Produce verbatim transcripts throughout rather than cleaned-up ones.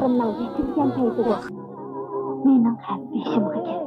ئاغزىمنىڭ يېتىلگەن پەيتىدە مېنىڭ ھەم بېشىمغا كەلدى.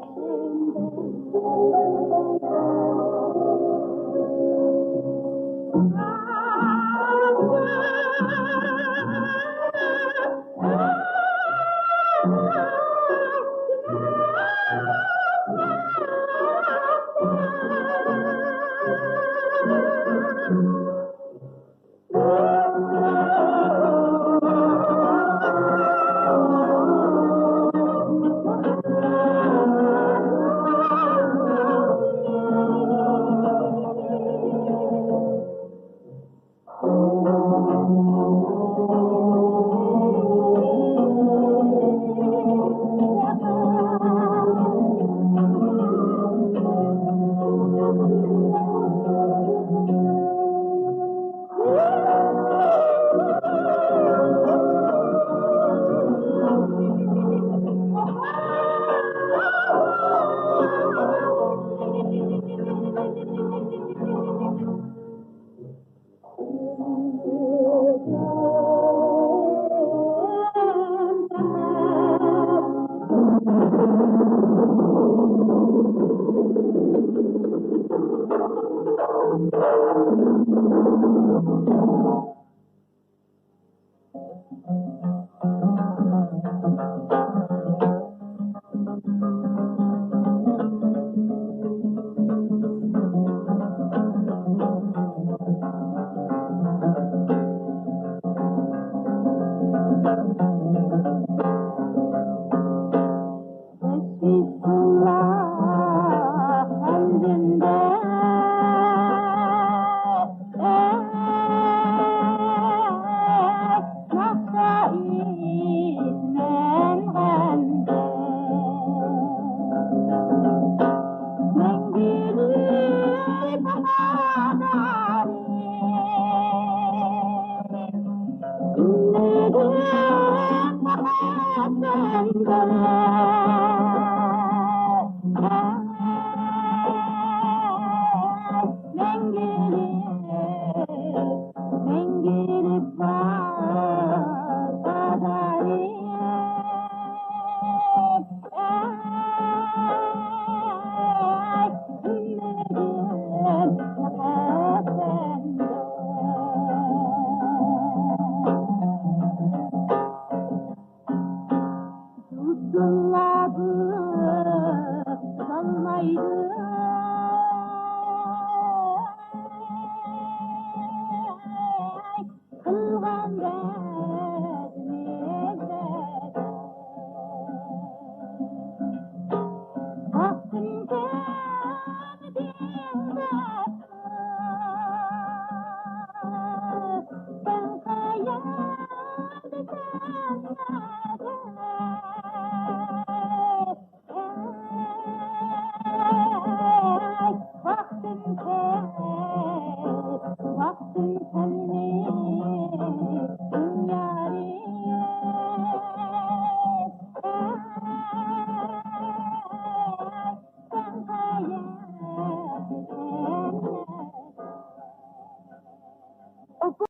ئاپا،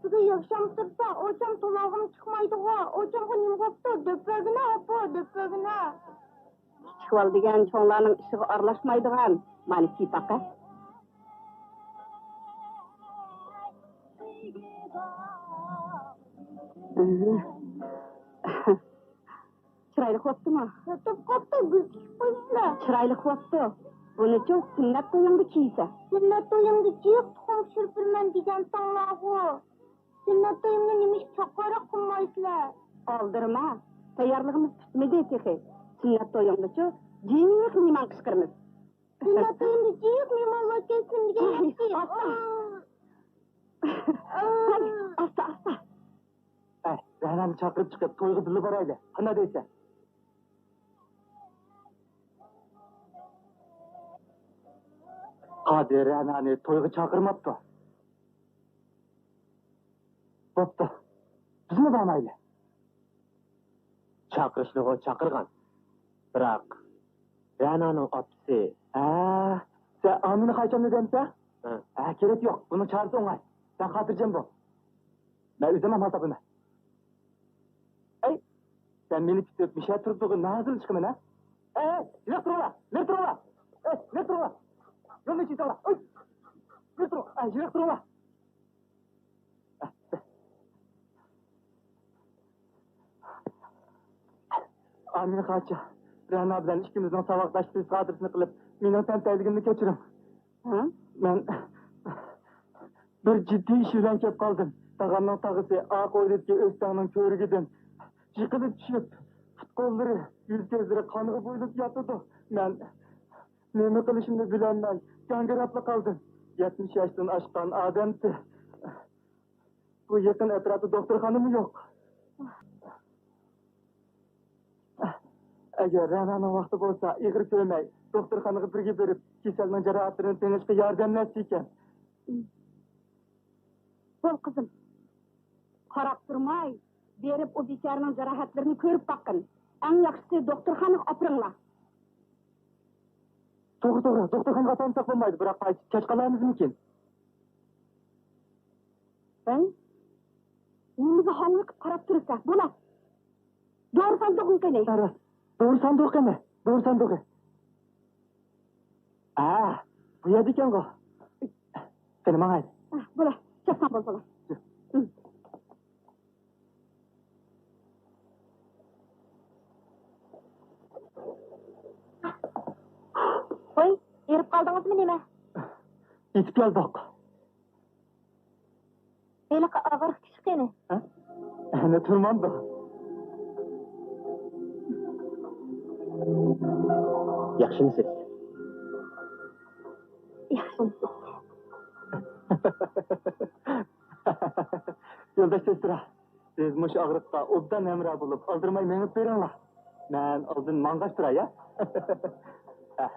بۈگۈن ياخشىمۇ تۇرسا، ئوچام تولاغىمۇ چىقمايدىغۇ. ئوچامغا نېمە بوپتۇ؟ دەپ بەرگىنە، ئاپا، دەپ بەرگىنە. كىچىك بالا دېگەن چوڭلارنىڭ ئىشىغا ئارىلاشمايدىغان. مانا كىيىپ باقە. چىرايلىق بوپتۇما؟ ساتىپ قاپتۇ، گۈل تىكىپ قويۇپلا. چىرايلىق بوپتۇ. بۇنىچۇ سۈننەت تويۇڭدا كىيسە. سۈننەت تويۇمدا جىق تۇخۇم پىشۇرۇپ بېرىمەن دېگەنتىڭلارغۇ. سۈننەت تويۇمنى نېمىشقا چاققانراق قىلمايسىلەر؟ ئالدىرىما، تەييارلىقىمىز پۈتمىدى تېخى. سۈننەت تويۇڭدىچۇ جىق مېھمان قىچقىرىمىز. سۈننەت تويۇمدا جىق مېھمانلار كەلسۇن دېگەن ياخشى. ئاستا. ھەي، ئاستا، ئاستا. ئەي، رەنانى چاقىرىپ چىقىپ، تويغا بىللە بارايلى. قانداق دەيسەن؟ قادىر رەنانى تويغا چاقىرماپتۇ. بوپتۇ. بىزمۇ بارمايلى. چاقىرىشنىغۇ چاقىرغان. بىراق، رەنانىڭ ئاپىسى. ھە، سەن ئامىنە خاچامنى دەمسە؟ ھە. ھە، كېرەك يوق. بۇنىڭ چارىسى ئوڭاي. سەن خاتىرجەم بول. مەن ئۆزۈم ئامال تاپىمەن. سەن مېنى كۈتۈپ، مۇشۇ يەردە تۇرۇپ تۇرغىن، مەن ھازىرلا چىقىمەن، ھە؟ ئەي، يىراق تۇرۇڭلار، نېرى تۇرۇڭلار! ئەي، نېرى تۇرۇڭلار! يولنى ئېچىۋېتىڭلار! ئەي، نېرى تۇرۇڭلار! ئەي، يىراق تۇرۇڭلار! ئامىنە خاچا، رەنا بىلەن ئىككىمىزنىڭ ساۋاقداشلىق خاتىرىسىنى قىلىپ، مېنىڭ تەمتەكلىكىمنى كەچۈرۈڭ. ھە؟ مەن بىر جىددىي ئىش بىلەن كەپ قالدىم. تاغامنىڭ تاغىسى ئاق ھويلىدىكى ئۆستەڭنىڭ كۆۋرۈكىدىن يىقىلىپ چۈشۈپ، پۇت-قوللىرى، يۈز-كۆزلىرى قانغا بويىلىپ ياتىدۇ. مەن نېمە قىلىشىمنى بىلەلمەي، گاڭگىراپلا قالدىم. يەتمىش ياشتىن ئاشقان ئادەمسى، بۇ يېقىن ئەتراپتا دوختۇرخانىمۇ يوق. ئەگەر رەنانىڭ ۋاقتى بولسا، ئېغىر كۆرمەي، دوختۇرخانىغا بىرگە بېرىپ، كېسەلنىڭ جاراھەتلىرىنى تېڭىشقا ياردەملەتسىكەن. بول، قىزىم. قاراپ تۇرماي، بېرىپ ئۇ بىچارىنىڭ جاراھەتلىرىنى كۆرۈپ باققىن. ئەڭ ياخشىسى دوختۇرخانىغا ئاپىرىڭلار. توغرا، توغرا، دوختۇرخانىغا ئاپارمىساق بولمايدۇ، بىراق كەچ قالارمىزمىكىن؟ ھەي، نېمىگە ھاڭۋېقىپ قاراپ تۇرىسەن؟ بولا، دورا ساندۇقىنى قېنى؟ راست، دورا ساندۇقى قېنى؟ دورا ساندۇقى. ھە، بۇ يەردە ئىكەنغۇ. قېنى، ماڭايلى. ھە، بولا، چاپسان بول، بولا. ۋاي، ھېرىپ قالدىڭىزمۇ نېمە؟ يېتىپ كەلدۇق. ھېلىقى ئاغرىق كىشى قېنى؟ ھە؟ ئەنە تۇرمامدۇ؟ ياخشىمۇسىز؟ ياخشىمۇسىز؟ يولداش سېسترا، سىز مۇشۇ ئاغرىققا ئوبدان ھەمراھ بولۇپ، ئالدىرىماي مېڭىپ بېرىڭلار. مەن ئالدىن ماڭغاچ تۇراي، ھە؟ ھە.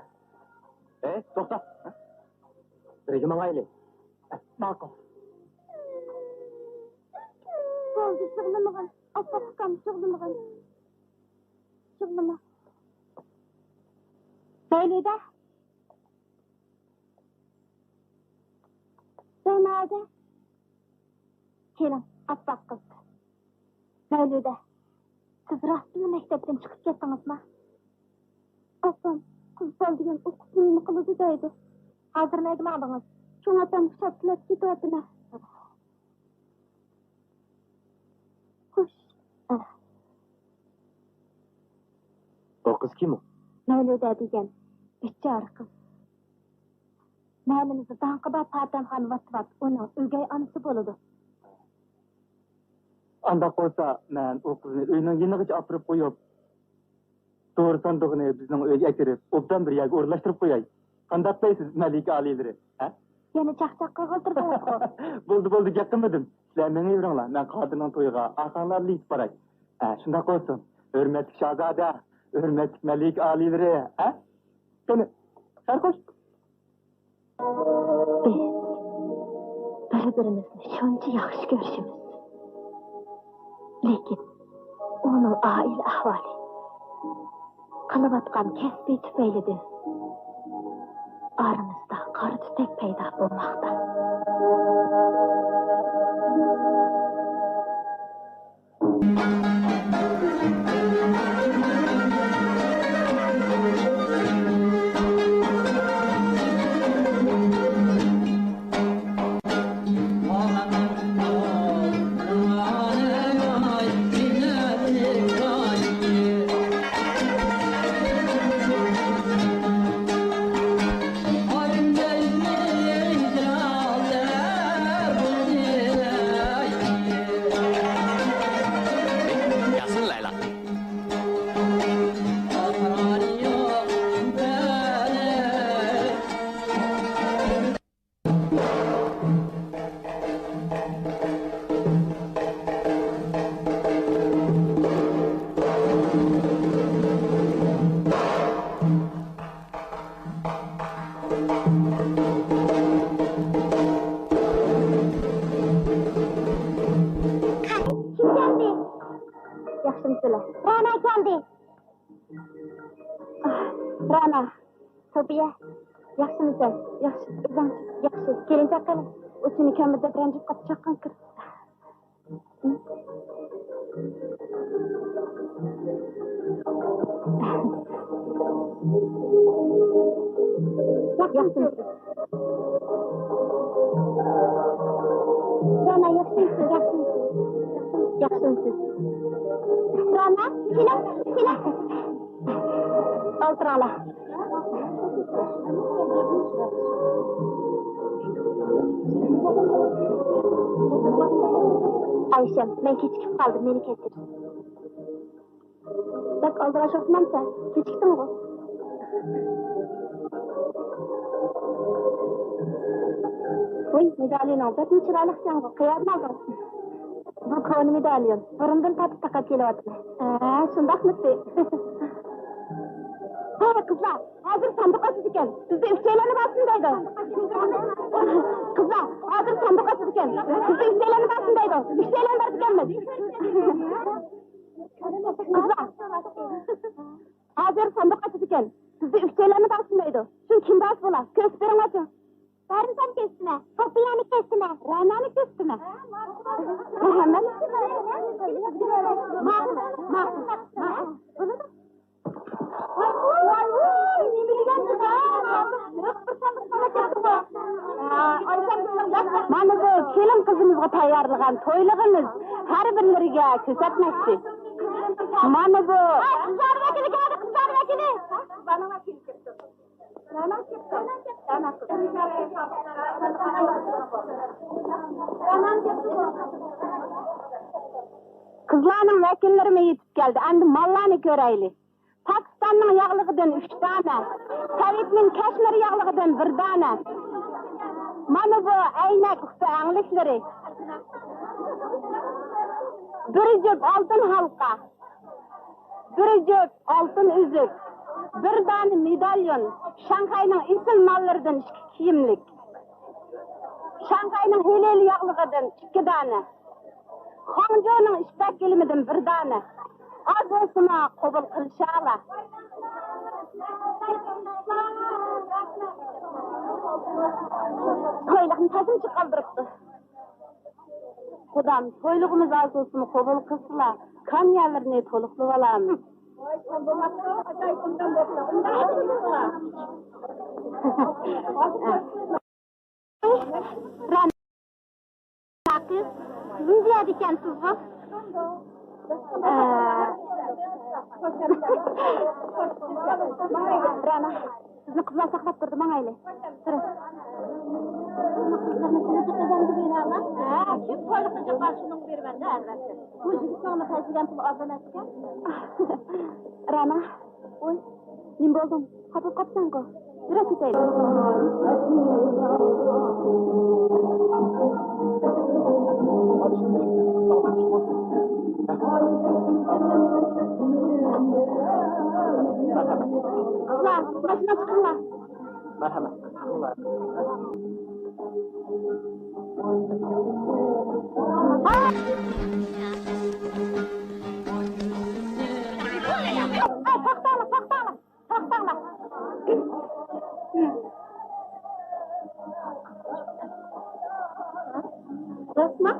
ئەي، توختا. بىرگە ماڭايلى. ماقۇل. بولدى، يىغلىمىغىن. ئاپپاق ئۇكام، يىغلىمىغىن. يىغلىما. مەيلىدە. رەنادە. كېلىڭ، ئاپپاق قىز. مەيلىدە، سىز راستتىنلا مەكتەپتىن چىقىپ كەتتىڭىزما؟ ئاپام، قىز بالا دېگەن ئوقۇپ نېمە قىلىدۇ دەيدۇ. ھازىر نەگە ماڭدىڭىز؟ چوڭ ئاپامغا شاپتىلاپ كېتىۋاتىمەن. خوش. ئۇ قىز كىم ئۇ؟ مەيلىدە دېگەن بىچارە قىز. مەھەللىمىزدە داڭقى بار پاتەمخان ۋات-ۋات ئۇنىڭ ئۆگەي ئانىسى بولىدۇ. ئانداق بولسا، مەن ئۇ قىزنى ئۆينىڭ يېنىغىچە ئاپىرىپ قويۇپ، دورا ساندۇقىنى بىزنىڭ ئۆيگە ئەكىرىپ، ئوبدان بىر يەرگە ئورۇنلاشتۇرۇپ قوياي. قانداق دەيسىز، مەلىكە ئالىيلىرى، ھە؟ يەنە چاقچاق قىلغىلى تۇردىڭىزغۇ. بولدى، بولدى، گەپ قىلمىدىم. سىلەر مېڭىۋېرىڭلار، مەن قادىرنىڭ تويىغا ئاخاڭلار بىلەن يېتىپ باراي. ھە، شۇنداق بولسۇن. ھۆرمەتلىك شاھزادە، ھۆرمەتلىك مەلىكە ئالىيلىرى، ھە؟ قېنى، سەرخوش. بىز بىر-بىرىمىزنى شۇنچە ياخشى كۆرۈشىمىز. لېكىن ئۇنىڭ ئائىلە ئەھۋالى، قىلىۋاتقان كەسپى تۈپەيلىدىن ئارىمىزدا قارا تۈتەك پەيدا بولماقتا. ياخشىمۇ لەيلا؟ كىم كەلدى؟ ياخشىمۇسىلەر؟ رانا كەلدى. ئاھ، رانا، سوپىيە، ياخشىمۇسەن؟ ياخشى، ئۆزۈڭ؟ ياخشى. كېلىنچەك قېنى؟ ئۇ سېنى كۆرمىدى دەپ رەنجىپ قاپتۇ، چاققان كىر. ياخشىمۇسىز؟ ياخشىمۇسىز؟ رانا، ياخشىمۇسىز؟ ياخشىمۇسىز؟ ياخشىمۇسىز؟ رانا، كېلىڭ، كېلىڭ. ئولتۇرالا. ئايشەم، مەن كېچىكىپ قالدىم، مېنى كەچۈر. بەك ئالدىراش ئوخشىمامسەن؟ كېچىكتىڭغۇ؟ ۋوي، مېداليونۇڭ بەكمۇ چىرايلىقكەنغۇ، قەيەردىن ئالدىڭ؟ بۇ كونا مېداليون، بۇرۇندىن تارتىپ تاقاپ كېلىۋاتىمەن. ھە، شۇنداقمىتى؟ ھە، قىزلار، ھازىر ساندۇق ئاچىدىكەن، بىزدە ئۈچەيلەننى بارسىن دەيدۇ. قىزلار، ھازىر ساندۇق ئاچىدىكەن، بىزدە ئۈچەيلەننى بارسىن دەيدۇ. ئۈچەيلەن بارىدىكەنمىز. قىزلار، ھازىر ساندۇق ئاچىدىكەن، بىزدە ئۈچەيلەننى بارسىن دەيدۇ. شۇ كىم بارسا بولا، كۆرسىتىپ بېرىڭلارچۇ. بارىنسان كۆرسىتىمەن، سوپىيەنى كۆرسىتىمەن، رەنانى كۆرسىتىمەن. ھەممىنى. ماقۇل، ماقۇل، ماقۇل. ۋاي، ۋاي، ۋاي، نېمە دېگەن گۈزەل، بىر ساندۇق ساندۇق كەتتى بۇ. مانا بۇ كېلىن قىزىمىزغا تەييارلىغان تويلۇقىمىز، ھەر بىرلىرىگە كۆرسەتمەكچى. مانا بۇ. قىزلار ۋەكىلى كەلدى، قىزلار ۋەكىلى. قىزلارنىڭ ۋەكىللىرىمۇ يېتىپ كەلدى. ئەمدى ماللارنى كۆرەيلى. پاكىستاننىڭ ياغلىقىدىن ئۈچ دانە، سەئىدنىڭ كەشمىر ياغلىقىدىن بىر دانە. مانا بۇ ئەينەك ئۇكا ئەڭلىكلىرى. بىر جۈپ ئالتۇن ھالقا. بىر جۈپ ئالتۇن ئۈزۈك، بىر دانە مېداليون، شاڭخەينىڭ ئېسىل ماللىرىدىن ئىككى كىيىملىك، شاڭخەينىڭ ھېلىلى ياغلىقىدىن ئىككى دانە، خاڭجۇنىڭ ئىپپەت گىلىمىدىن بىر دانە، ئاز بولسىمۇ قوبۇل قىلىشالا. تويلۇقنى تازىمۇ قالدۇرۇپتۇ. خۇدام، تويلۇقىمىز ئاز بولسىمۇ قوبۇل قىلسىلا، كان يەرلىرىنى تولۇقلىۋالامىز. رەنا قىز، سىز نېمە دېيىدىكەنسىزغۇ؟ ئە، رەنا. سىزنى قىزلار ساقلاپ تۇردى، ماڭايلى. تۇرۇڭ. قىزلىرىنى سىلىدى قىزىم دېگىنى ئالما. ھە، كىم تويلۇقنى جاپا شۇنىڭغا بېرىمەن-دە، ئەلۋەتتە. بۇ يىگىتنىڭمۇ تەجرىگەن پۇلى ئاز ئەمەسكەن. رەنا، ۋوي، نېمە بولدۇڭ؟ خاپا قاپسەنغۇ؟ يۈرە كېتەيلى. قىزلار، ماشىنا چىقىڭلار. مەرھەمەت. توختاڭلار، توختاڭلار، توختاڭلار. راستما؟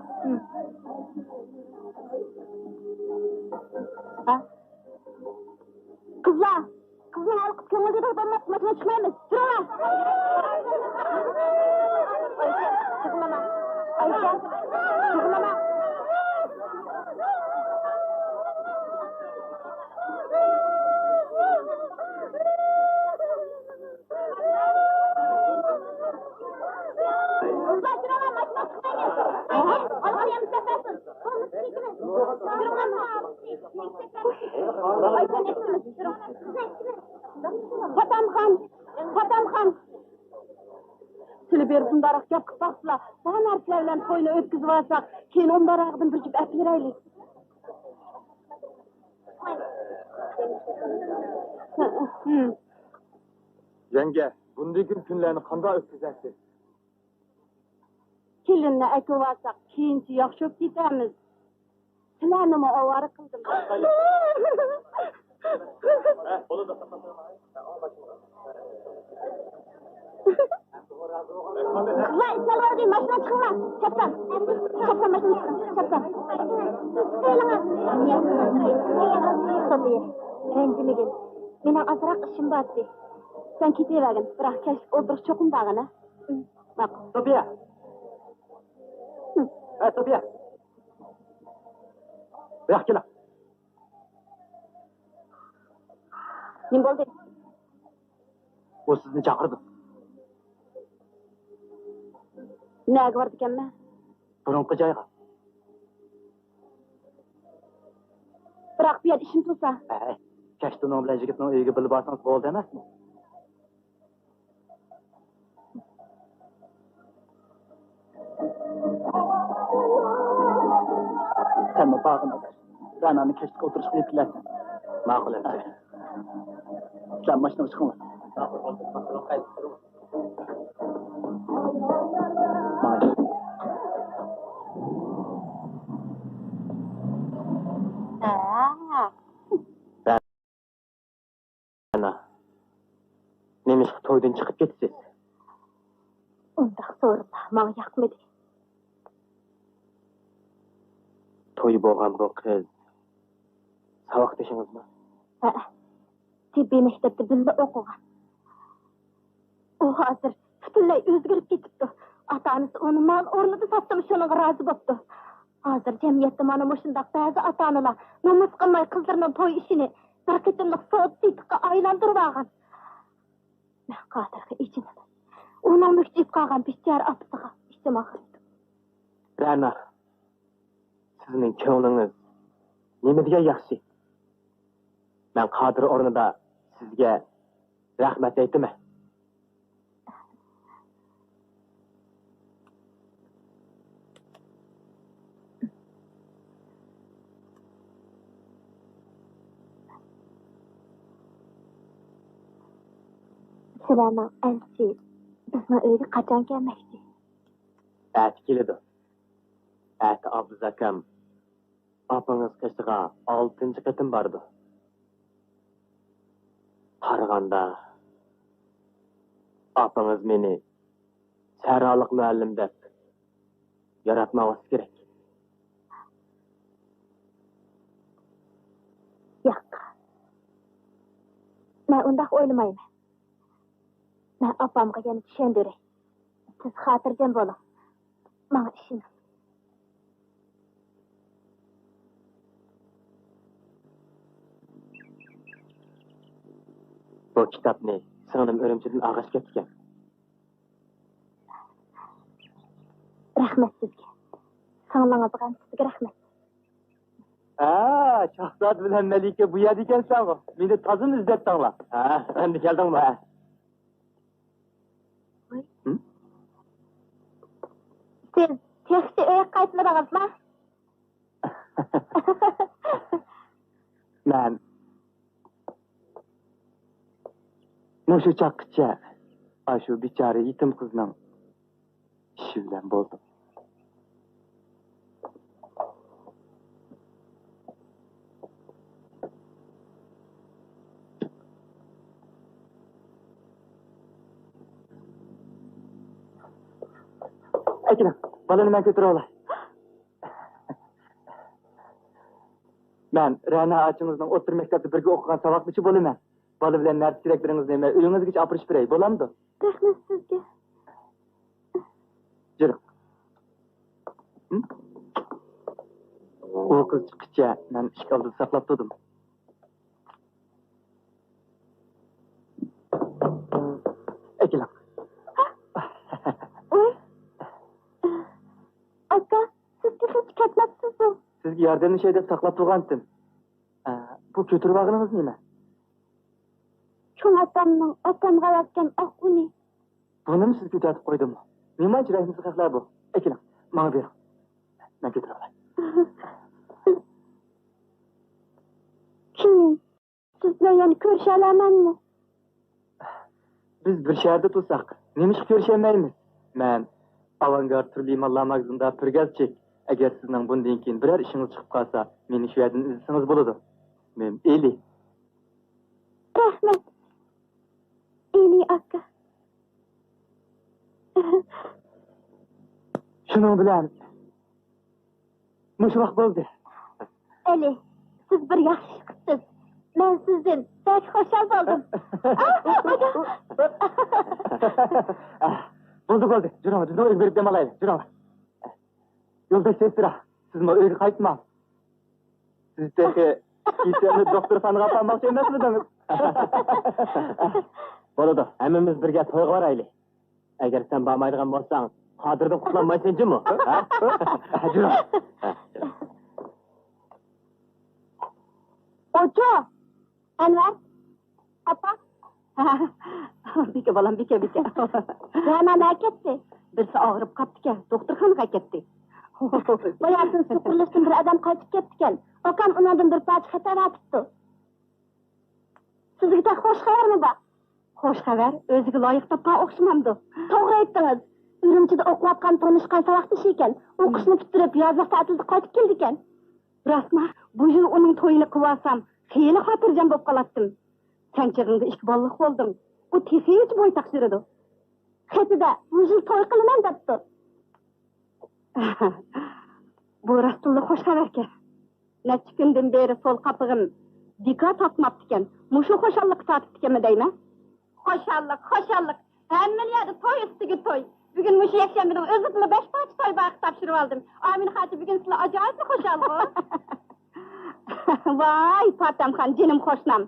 قىزلار، قىزنىڭ ھالقىپ كۆڭۈل دېدى، بولماپتۇ، ماشىنا چىقمايمىز. تۇرۇڭلار. ئايشە، يىغلىما. ئايشە، يىغلىما. قىزلار، تۇرۇڭلار، ماشىنا چىقمايمىز. ئالغان يەرمىز سەپەرسىز. پاتامخان، پاتامخان، سىلى بېرى بۇنداراق گەپ قىلىپ باقسىلا، بۇ نەرسىلەر بىلەن توينى ئۆتكۈزۈۋالساق، كېيىن ئۇنداراقىدىن بىر جۈپ ئەپ بېرەيلى. يەڭگە، بۇندىن كېيىن كۈنلەرنى قانداق ئۆتكۈزەتتى؟ كېلىننى ئەكىۋالساق، كېيىنچە ياخشى بولۇپ كېتەرمىز. سىلەرنىمۇ ئاۋارە قىلدىم. قىزلار، ئىچەلمىدى، ماشىنا چىقىڭلار. چاپسان. چاپسان ماشىنا چىقىڭ. چاپسان. سوپىيە، رەنجىمىگىن. مېنىڭ ئازراق ئىشىم بار ئىدى. سەن كېتىۋەرگىن، بىراق كەچلىك ئولتۇرۇش چوقۇم بارغىنە. ماقۇل. سوپىيە! ھە، سوپىيە! بۇياققا كېلىڭ. نېمە بولدى؟ ئۇ سىزنى چاقىرىدۇ. نەگە بارىدىكەنمەن؟ بۇرۇنقى جايغا. بىراق بۇ يەردە ئىشىم تۇرسا. ھەي، كەچتە ئۇنىڭ بىلەن يىگىتنىڭ ئۆيىگە بىللە بارسىڭىز بولدى ئەمەسمۇ؟ سەنمۇ بارغىن ئاداش. رەنانى كەچلىك ئولتۇرۇشقا ئېلىپ كېلەرسەن. ماقۇل ئەمىسە. سىلەر ماشىنىغا چىقىڭلار. ماڭايلى. ھە. ئەنە، نېمىشقا تويدىن چىقىپ كېتىسىز؟ ئۇنداق سورۇنلار ماڭا ياقمىدى. تويى بولغان بۇ قىز ساۋاقدىشىڭىزمۇ؟ ھەئە، تېببىي مەكتەپتە بىللە ئوقۇغان. ئۇ ھازىر پۈتۈنلەي ئۆزگىرىپ كېتىپتۇ. ئاتا-ئانىسى ئۇنى مال ئورنىدا ساتسىمۇ شۇنىڭغا رازى بوپتۇ. ھازىر جەمئىيەتتە مانا مۇشۇنداق بەزى ئاتا-ئانىلار نومۇس قىلماي قىزلىرىنىڭ توي ئىشىنى بىر قېتىملىق سودا-سېتىققا ئايلاندۇرۇۋالغان. مەن قادىرغا ئېچىنىمەن. ئۇنىڭ مۈكچىيىپ قالغان بىچارە ئاپىسىغا ئىچىم ئاغرىيدۇ. رەنا، سىزنىڭ كۆڭلىڭىز نېمە دېگەن ياخشى. مەن قادىر ئورنىدا سىزگە رەھمەت ئېيتىمەن. سىلەرنىڭ ئەلچى بىزنىڭ ئۆيگە قاچان كەلمەكچى؟ ئەتە كېلىدۇ. ئەتە ئابلىز ئاكام ئاپىڭىز قېشىغا ئالتىنچى قېتىم بارىدۇ. قارىغاندا، ئاپىڭىز مېنى سەھرالىق مۇئەللىم دەپ ياراتماۋاتسا كېرەك. ياق. مەن ئۇنداق ئويلىمايمەن. مەن ئاپامغا يەنە چۈشەندۈرەي. سىز خاتىرجەم بولۇڭ. ماڭا ئىشىنىڭ. بۇ كىتابنى سىڭلىم ئۈرۈمچىدىن ئالغاچ كەپتىكەن. رەھمەت سىزگە. سىڭلىڭىزغا ھەم سىزگە رەھمەت. ھە، شاھزادە بىلەن مەلىكە بۇ يەردە ئىكەنسىلەرغۇ. مېنى تازىمۇ ئىزدەتتىڭلار. ھە، ئەمدى كەلدىڭمۇ؟ ھە. ھىم؟ سىز تېخىچە ئۆيگە قايتمىدىڭىزما؟ مەن مۇشۇ چاغقىچە ئاشۇ بىچارە يېتىم قىزنىڭ ئىشى بىلەن بولدۇم. ئەكېلىڭ، بالىنى مەن كۆتۈرۈۋالاي. مەن رەنا ئاچىڭىزنىڭ ئوتتۇرا مەكتەپتە بىرگە ئوقۇغان ساۋاقدىشى بولىمەن. بالا بىلەن نەرسە-كېرەكلىرىڭىزنى مەن ئۆيىڭىزگىچە ئاپىرىشىپ بېرەي، بولامدۇ؟ رەھمەت سىزگە. يۈرۈڭ. ھىم؟ ئۇ قىز چىققىچە مەن ئىشىك ئالدىدا ساقلاپ تۇردۇم. ئەكېلىڭ. ۋاي. ئاكا، سىز تېخىچە كەتمەپسىزغۇ؟ سىزگە ياردەملىشەي دەپ ساقلاپ تۇرغانتىم. ئە، بۇ كۆتۈرۈۋالغىنىڭىز نېمە؟ چوڭ ئاپامنىڭ ئاپامغا ئەۋەتكەن ئاق ئۇنى. بۇنىمۇ سىز كۆتۈرۈپ قويدىمۇ؟ نېمانچە رەھىمسىز خەقلەر بۇ؟ ئەكېلىڭ، ماڭا بېرىڭ. مەن كۆتۈرۈۋالاي. كېيىن سىز بىلەن يەنە كۆرۈشەلەرمەنمۇ؟ بىز بىر شەھەردە تۇرساق، نېمىشقا كۆرۈشەلمەيمىز؟ مەن ئاۋانگارد تۈرلۈك ماللار ماگىزىنىدا بىر گەزچىك. ئەگەر سىزنىڭ بۇندىن كېيىن بىرەر ئىشىڭىز چىقىپ قالسا، مېنى شۇ يەردىن ئىزدىسىڭىز بولىدۇ. مېنىڭ ئىسمىم ئېلى. رەھمەت، ئېلى ئاكا. شۇنىڭ بىلەن مۇشۇ ۋاقىت بولدى. ئەلى، سىز بىر ياخشى ئىش قىپسىز. مەن سىزدىن بەك خۇشال بولدۇم. بولدى، بولدى، جۈرۈڭ، بىزنىڭ ئۆيگە بېرىپ دەم ئالايلى، جۈرۈڭ. يولداش سېسترا، سىزمۇ ئۆيگە قايتماڭ. سىز تېخى كېسەلنى دوختۇرخانىغا ئاپارماقچى ئەمەسمىدىڭىز؟ بولىدۇ، ھەممىمىز بىرگە تويغا بارايلى. ئەگەر سەن بارمايدىغان بولساڭ، قادىردىن قۇتۇلالمايسەن جۇمۇ. ھە؟ جۈرۈڭ. ئوچۇ! ئەنۋەر! ئاپا! بىكە بالام، بىكە، بىكە. رەنا نەگە كەتتى؟ بىرسى ئاغرىپ قاپتىكەن، دوختۇرخانىغا كەتتى. باياتىن سۇ قۇرۇلۇشتىن بىر ئادەم قايتىپ كەپتىكەن. ئاكام ئۇنىڭدىن بىر پارچە خەت ئەۋەتىپتۇ. سىزگە تېخى خوش خەۋەرمۇ بار؟ خوش خەۋەر ئۆزىگە لايىق تاپقان ئوخشىمامدۇ؟ توغرا ئېيتتىڭىز. ئۈرۈمچىدە ئوقۇۋاتقان تونۇشقان ساۋاقدىشى ئىكەن. ئوقۇشنى پۈتتۈرۈپ، يازلىق تەتىلدە قايتىپ كېلىدىكەن. راستما، بۇ يىل ئۇنىڭ تويىنى قىلىۋالسام، خېلى خاتىرجەم بولۇپ قالاتتىم. سەن چېغىڭدا ئىككى بالىلىق بولدۇڭ. ئۇ تېخىچە بويتاق يۈرىدۇ. خېتىدە بۇ يىل توي قىلىمەن دەپتۇ. بۇ راستتىنلا خوش خەۋەركەن. نەچچە كۈندىن بېرى سول قاپىقىم بىكار تارتماپتىكەن. مۇشۇ خۇشاللىققا تارتىپتىكەنمۇ دەيمەن. خۇشاللىق، خۇشاللىق. ھەممىلا يەردە توي ئۈستىگە توي. بۈگۈن مۇشۇ يەكشەنبىنىڭ ئۆزىدىلا بەش پارچە توي بارغا تاپشۇرۇۋالدىم. ئامىنە خاچا، بۈگۈن سىلەر ئاجايىپلا خۇشالغۇ. ۋاي، پاتەمخان، جېنىم قوشنام.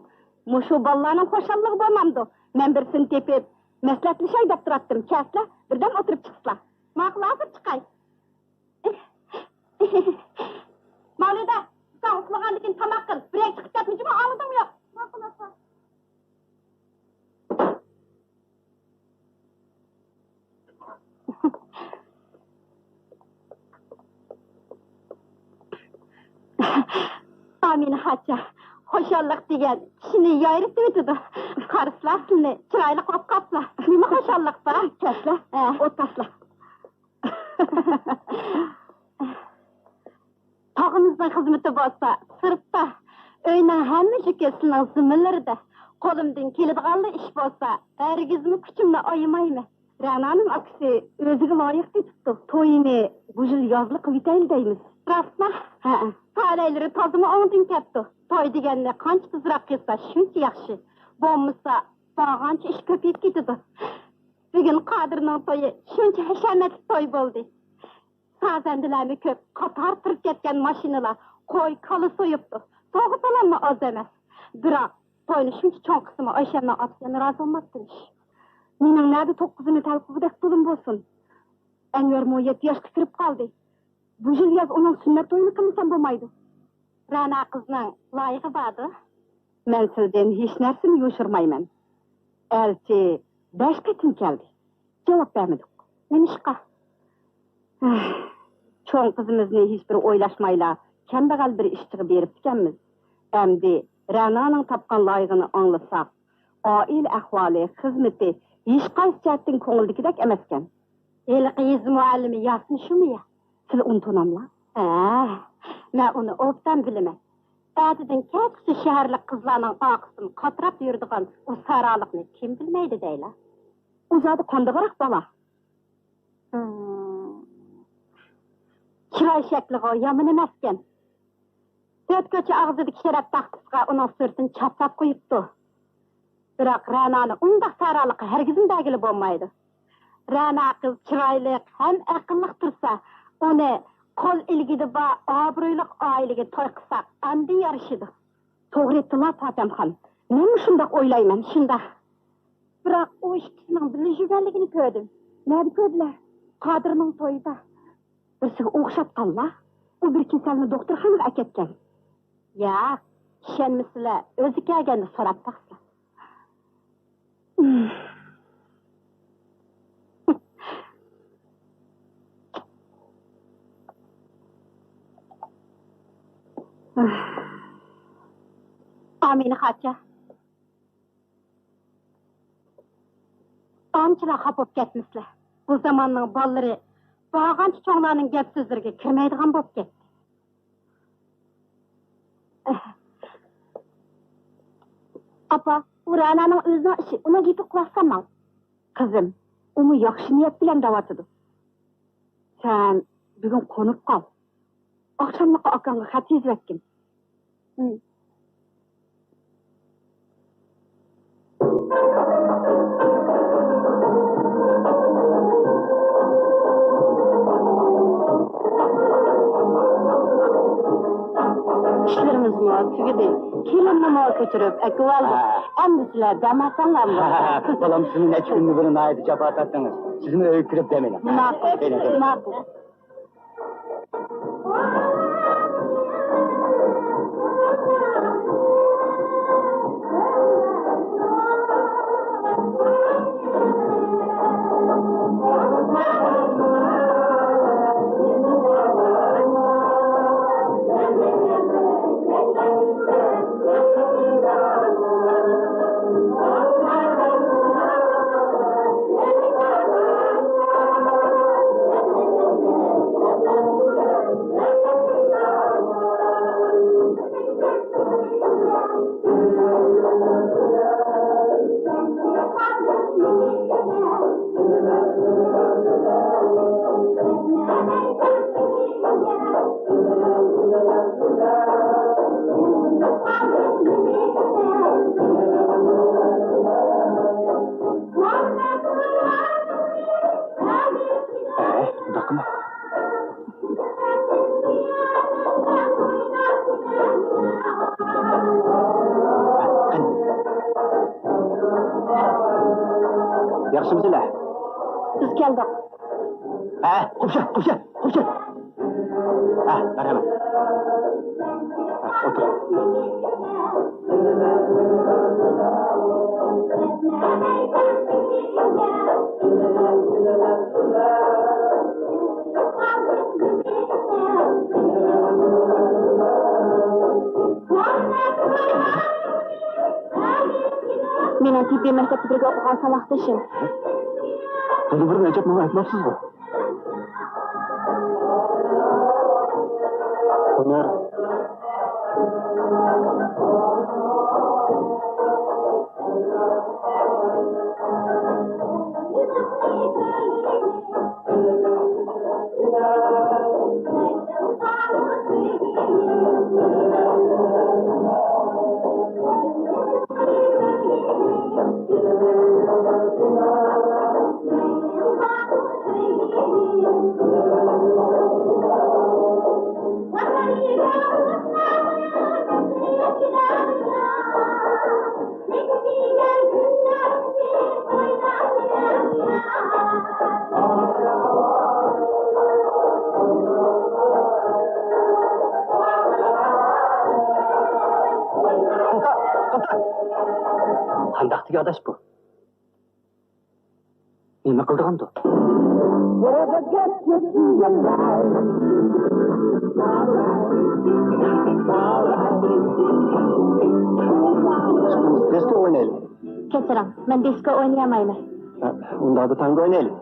مۇشۇ بالىلارنىڭ خۇشاللىقى بولمامدۇ؟ مەن بىرسىنى تېپىپ، مەسلىھەتلىشەي دەپ تۇراتتىم. كەلسىلە، بىردەم ئولتۇرۇپ چىقسىلا. ماقۇل، ھازىر چىقاي. ماۋلىدە، سەن ئۇخلىغاندىن كېيىن تاماق قىل. بىرەر چىقىپ كەتمە جۇمۇ، ئاڭلىدىڭمۇ يوق؟ ماقۇل، ئاپا. ئامىنە خاچا، خۇشاللىق دېگەن كىشىنى يايرىتىۋېتىدۇ. قارىسىلا، سىلىنى چىرايلىق بولۇپ قاپسىلا. نېمە خۇشاللىق بار؟ كەلسىلە، ھە، ئولتۇرسىلا. تاغىمىزنىڭ خىزمىتى بولسا سىرتتا، ئۆينىڭ ھەممە يۈكى سىلىنىڭ زىممىلىرىدە. قولۇمدىن كېلىدىغانلا ئىش بولسا، ھەرگىزمۇ كۈچۈمنى ئايىمايمەن. رەنانىڭ ئاكىسى ئۆزىگە لايىق تېپىپتۇ. تويىنى بۇ يىل يازلىق قىلىۋېتەيلى دەيمىز. راستما؟ ھەئە. تالەيلىرى تازىمۇ ئوڭدىن كەپتۇ. توي دېگەننى قانچە تېزراق قىلسا، شۇنچە ياخشى. بولمىسا، بارغانچە ئىش كۆپىيىپ كېتىدۇ. بۈگۈن قادىرنىڭ تويى شۇنچە ھەشەمەتلىك توي بولدى. سازەندىلەرمۇ كۆپ، قاتار تۇرۇپ كەتكەن ماشىنىلار، قوي، كالا سويۇپتۇ. سوۋغا-سالاممۇ ئاز ئەمەس. بىراق، توينى شۇنچە چوڭ قىلسىمۇ، ئايشەمنىڭ ئاپىسى يەنە رازى بولماپتىمىش. مېنىڭ نەدە توققۇزىنى تەلقىغۇدەك پۇلۇم بولسۇن. ئەنۋەرمۇ يەتتە ياشقا كىرىپ قالدى. بۇ يىل ياز ئۇنىڭ سۈننەت تويىنى قىلمىسام بولمايدۇ. رەنا قىزنىڭ لايىقى باردۇ. مەن سىلىدىن ھېچ نەرسىنى يوشۇرمايمەن. ئەلچى بەش قېتىم كەلدى. جاۋاب بەرمىدۇق. نېمىشقا؟ چوڭ قىزىمىزنى ھېچبىر ئويلاشمايلا، كەمبەغەل بىر ئىشچىغا بېرىپتىكەنمىز. ئەمدى رەنانىڭ تاپقان لايىقىنى ئاڭلىساق، ئائىلە ئەھۋالى، خىزمىتى ھېچقايسى جەھەتتىن كۆڭۈلدىكىدەك ئەمەسكەن. ھېلىقى يېزا مۇئەللىمى ياسىن شۇمۇ يا؟ سىلى ئۇنى توناملا؟ ھە، مەن ئۇنى ئوبدان بىلىمەن. ئەتىدىن كەچكىچە شەھەرلىك قىزلارنىڭ ئارقىسىدىن قاتراپ يۈرىدىغان ئۇ سارالىقنى كىم بىلمەيدۇ دەيلا؟ ئۇ زادى قاندىقراق بالا؟ ھىم. چىراي شەكلىغۇ يامان ئەمەسكەن. تۆت كوچا ئاغزىدىكى شەرەپ تاختىسىغا ئۇنىڭ سۈرىتىنى چاپلاپ قويۇپتۇ. بىراق رەنانى ئۇنداق سارالىققا ھەرگىزمۇ بەرگىلى بولمايدۇ. رەنا قىز چىرايلىق ھەم ئەقىللىق تۇرسا، ئۇنى قول ئىلگىدە بار ئابرۇيلۇق ئائىلىگە توي قىلساق ئاندىن يارىشىدۇ. توغرا ئېيتتىڭلار پاتەمخان. مەنمۇ شۇنداق ئويلايمەن، شۇنداق. بىراق ئۇ ئىككىسىنىڭ بىللە يۈرگەنلىكىنى كۆردۈم. نەدە كۆردۈلەر؟ قادىرنىڭ تويىدا. بىرسىگە ئوخشاتقانلا، ئۇ بىر كېسەلنى دوختۇرخانىغا ئەكەتكەن. ياق، ئىشەنمىسىلە، ئۆزى كەلگەندە سوراپ باقسىلا. ئامىنە خاچا. ئانچىلا خاپا بولۇپ كەتمىسىلە. بۇ زاماننىڭ بالىلىرى بارغانچە چوڭلارنىڭ گەپ سۆزلىرىگە كىرمەيدىغان بولۇپ كەتتى. ئاپا، ئۇ رەنانىڭ ئۆزىنىڭ ئىشى، ئۇنىڭ گېپىگە قۇلاق سالماڭ. قىزىم، ئۇمۇ ياخشى نىيەت بىلەن دەۋاتىدۇ. سەن بۈگۈن قونۇپ قال. ئاخشاملىقى ئاكاڭغا خەت يېزىۋەتكىن. ھىم. تۈگىدى. كېلىننىمۇ كۆچۈرۈپ ئەكىۋالدۇق. ھە. ئەمدى سىلەر دەم ئالساڭلارمۇ؟ بالام، سىزمۇ نەچچە كۈندىن بېرى ناھايىتى جاپا تارتتىڭىز. سىزمۇ ئۆيگە كىرىپ دەم ئېلىڭ. ماقۇل، كېلىڭ، كېلىڭ. ماقۇل. ئۇنداق قىلما. ياخشىمۇسىلەر؟ بىز كەلدۇق. ھە، قوپشا، قوپشا، قوپشا. ھە، مەرھەمەت. ھە، ئولتۇر. مېنىڭ تېببىي مەكتەپتە بىرگە ئوقۇغان ساۋاقدىشىم. بۇنى بىر ئەجەب ماڭا ئېيتماپسىزغۇ؟ ھۈنەر. قانداق تېگى ئاداش بۇ؟ نېمە قىلىدىغاندۇ؟ دىسكو ئوينايلى. كەچۈرۈڭ، مەن دىسكو ئوينىيالمايمەن. ھە، ئۇنداقتا تانگو ئوينايلى.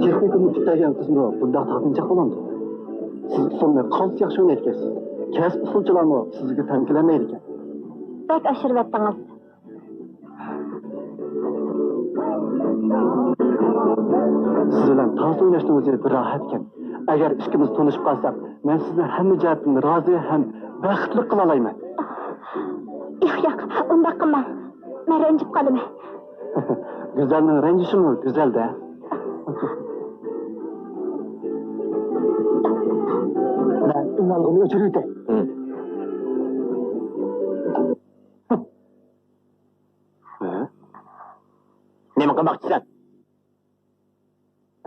تېخنىكىمۇ پۈتتۈرگەن قىزمۇ بۇنداق تارتىنچاق بولامدۇ؟ سىز ئۇسسۇلنى قانچە ياخشى ئوينايدىكەنسىز. كەسىپ ئۇسسۇلچىلارمۇ سىزگە تەڭ كېلەلمەيدىكەن. بەك ئاشۇرۇۋەتتىڭىز. سىز بىلەن تانس ئويناشنىڭ ئۆزى بىر راھەتكەن. ئەگەر ئىككىمىز تونۇشۇپ قالساق، مەن سىزنى ھەممە جەھەتتىن رازى ھەم بەختلىك قىلالايمەن. ياق، ياق، ئۇنداق قىلماڭ. مەن رەنجىپ قالىمەن. گۈزەلنىڭ رەنجىشىمۇ گۈزەل-دە. مەن ئۈنئالغۇنى ئۆچۈرۈۋېتەي. ھە؟ نېمە قىلماقچىسەن؟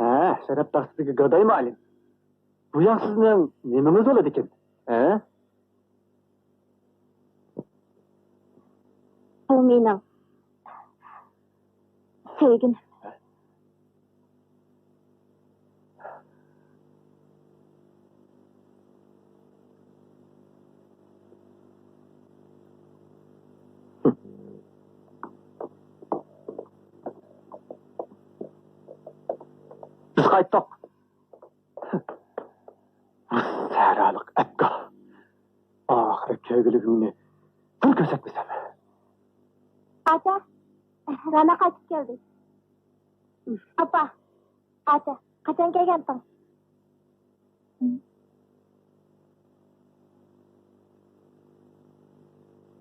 ھە، شەرەپ تەخسىدىكى گاداي مۇئەللىم. بۇ يەڭ سىزنىڭ نېمىڭىز بولىدىكىن؟ ھە؟ بۇ مېنىڭ سۆيگىنىم. بىز قايتتۇق. بۇ سەھرالىق ئەپكا. ئاخىرى كۆرگۈلۈكۈمنى بىر كۆرسەتمىسەم. ئاچا، رانا قايتىپ كەلدى. ئاپا، ئاچا، قاچان كەلگەنتىڭ؟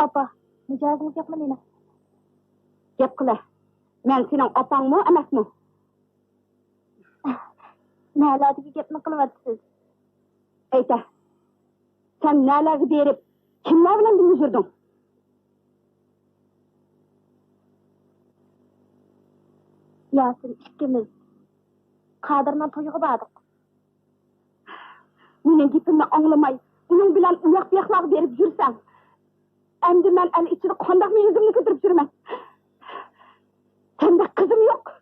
ئاپا، مىجەزىڭىز يوقمۇ نېمە؟ گەپ قىلە. مەن سېنىڭ ئاپاڭمۇ ئەمەسمۇ؟ نەلەردىكى گەپنى قىلىۋاتىسىز؟ ئېيتە، سەن نەلەرگە بېرىپ، كىملەر بىلەن بىللە يۈردۈڭ؟ ياسىن ئىككىمىز قادىرنىڭ تويىغا باردۇق. مېنىڭ گېپىمنى ئاڭلىماي، ئۇنىڭ بىلەن ئۇياق-بۇياقلارغا بېرىپ يۈرسەڭ، ئەمدى مەن ئەل ئىچىدە قانداق مېڭىزىمنى كۆتۈرۈپ يۈرىمەن؟ سەندەك قىزىم يوق.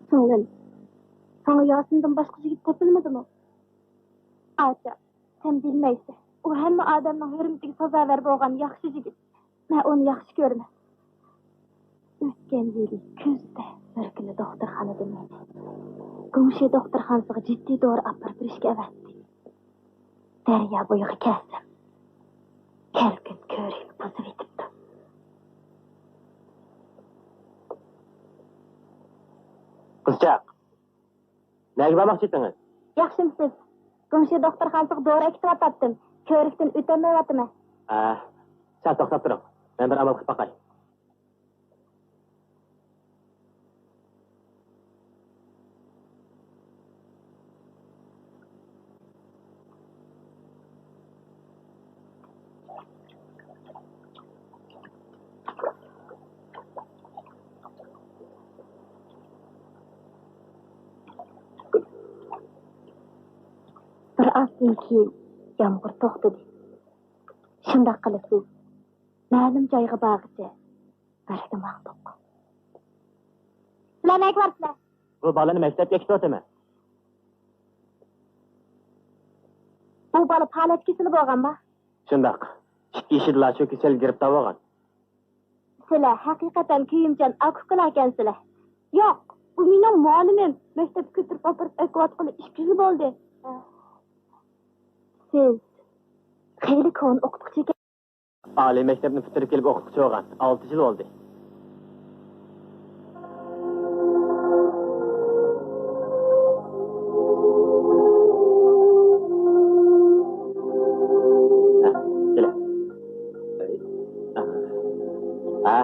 سىڭلىم، ساڭا ياسىندىن باشقا يىگىت تېپىلمىدىمۇ؟ ئاچا، سەن بىلمەيسەن. ئۇ ھەممە ئادەمنىڭ ھۆرمىتىگە سازاۋەر بولغان ياخشى يىگىت. مەن ئۇنى ياخشى كۆرىمەن. ئۆتكەن يىلى كۈزدە بىر كۈنى دوختۇرخانىدا مېنى گۇڭشې دوختۇرخانىسىغا جىددىي دورا ئاپىرىپ بېرىشكە ئەۋەتتى. دەريا بويىغا كەلسەم، كەلكۈن كۆۋرۈكنى بۇزۇۋېتىپتۇ. قىزچاق، نەگە بارماقچى ئىدىڭىز؟ ياخشىمۇسىز؟ گۇڭشې دوختۇرخانىسىغا دورا ئەكېتىۋاتاتتىم. كۆۋرۈكتىن ئۆتەلمەيۋاتىمەن. ھە، سەل توختاپ تۇرۇڭ. مەن بىر ئامال قىلىپ باقاي. بىر ئازدىن كېيىن يامغۇر توختىدى. شۇنداق قىلىپ بىز مەلۇم جايغا بارغىچە بىرگە ماڭدۇق. سىلەر نەگە بارىسىلەر؟ بۇ بالىنى مەكتەپكە ئەكېتىۋاتىمەن. بۇ بالا پالەچ كېسىلى بولغانما؟ شۇنداق. ئىككى يېشىدىلا شۇ كېسەلگە گىرىپتار بولغان. سىلەر ھەقىقەتەن كۆيۈمچان ئاكا-ئۇكىلاركەنسىلەر. ياق، ئۇ مېنىڭ مۇئەللىمىم. مەكتەپكە كۆتۈرۈپ ئاپىرىپ ئەكىۋاتقىلى ئىككى يىل بولدى. سىز خېلى كونا ئوقۇتقۇچى ئىكەن. ئالىي مەكتەپنى پۈتتۈرۈپ كېلىپ ئوقۇتقۇچى بولغان. ئالتە يىل بولدى. ھە، كېلە. ھە،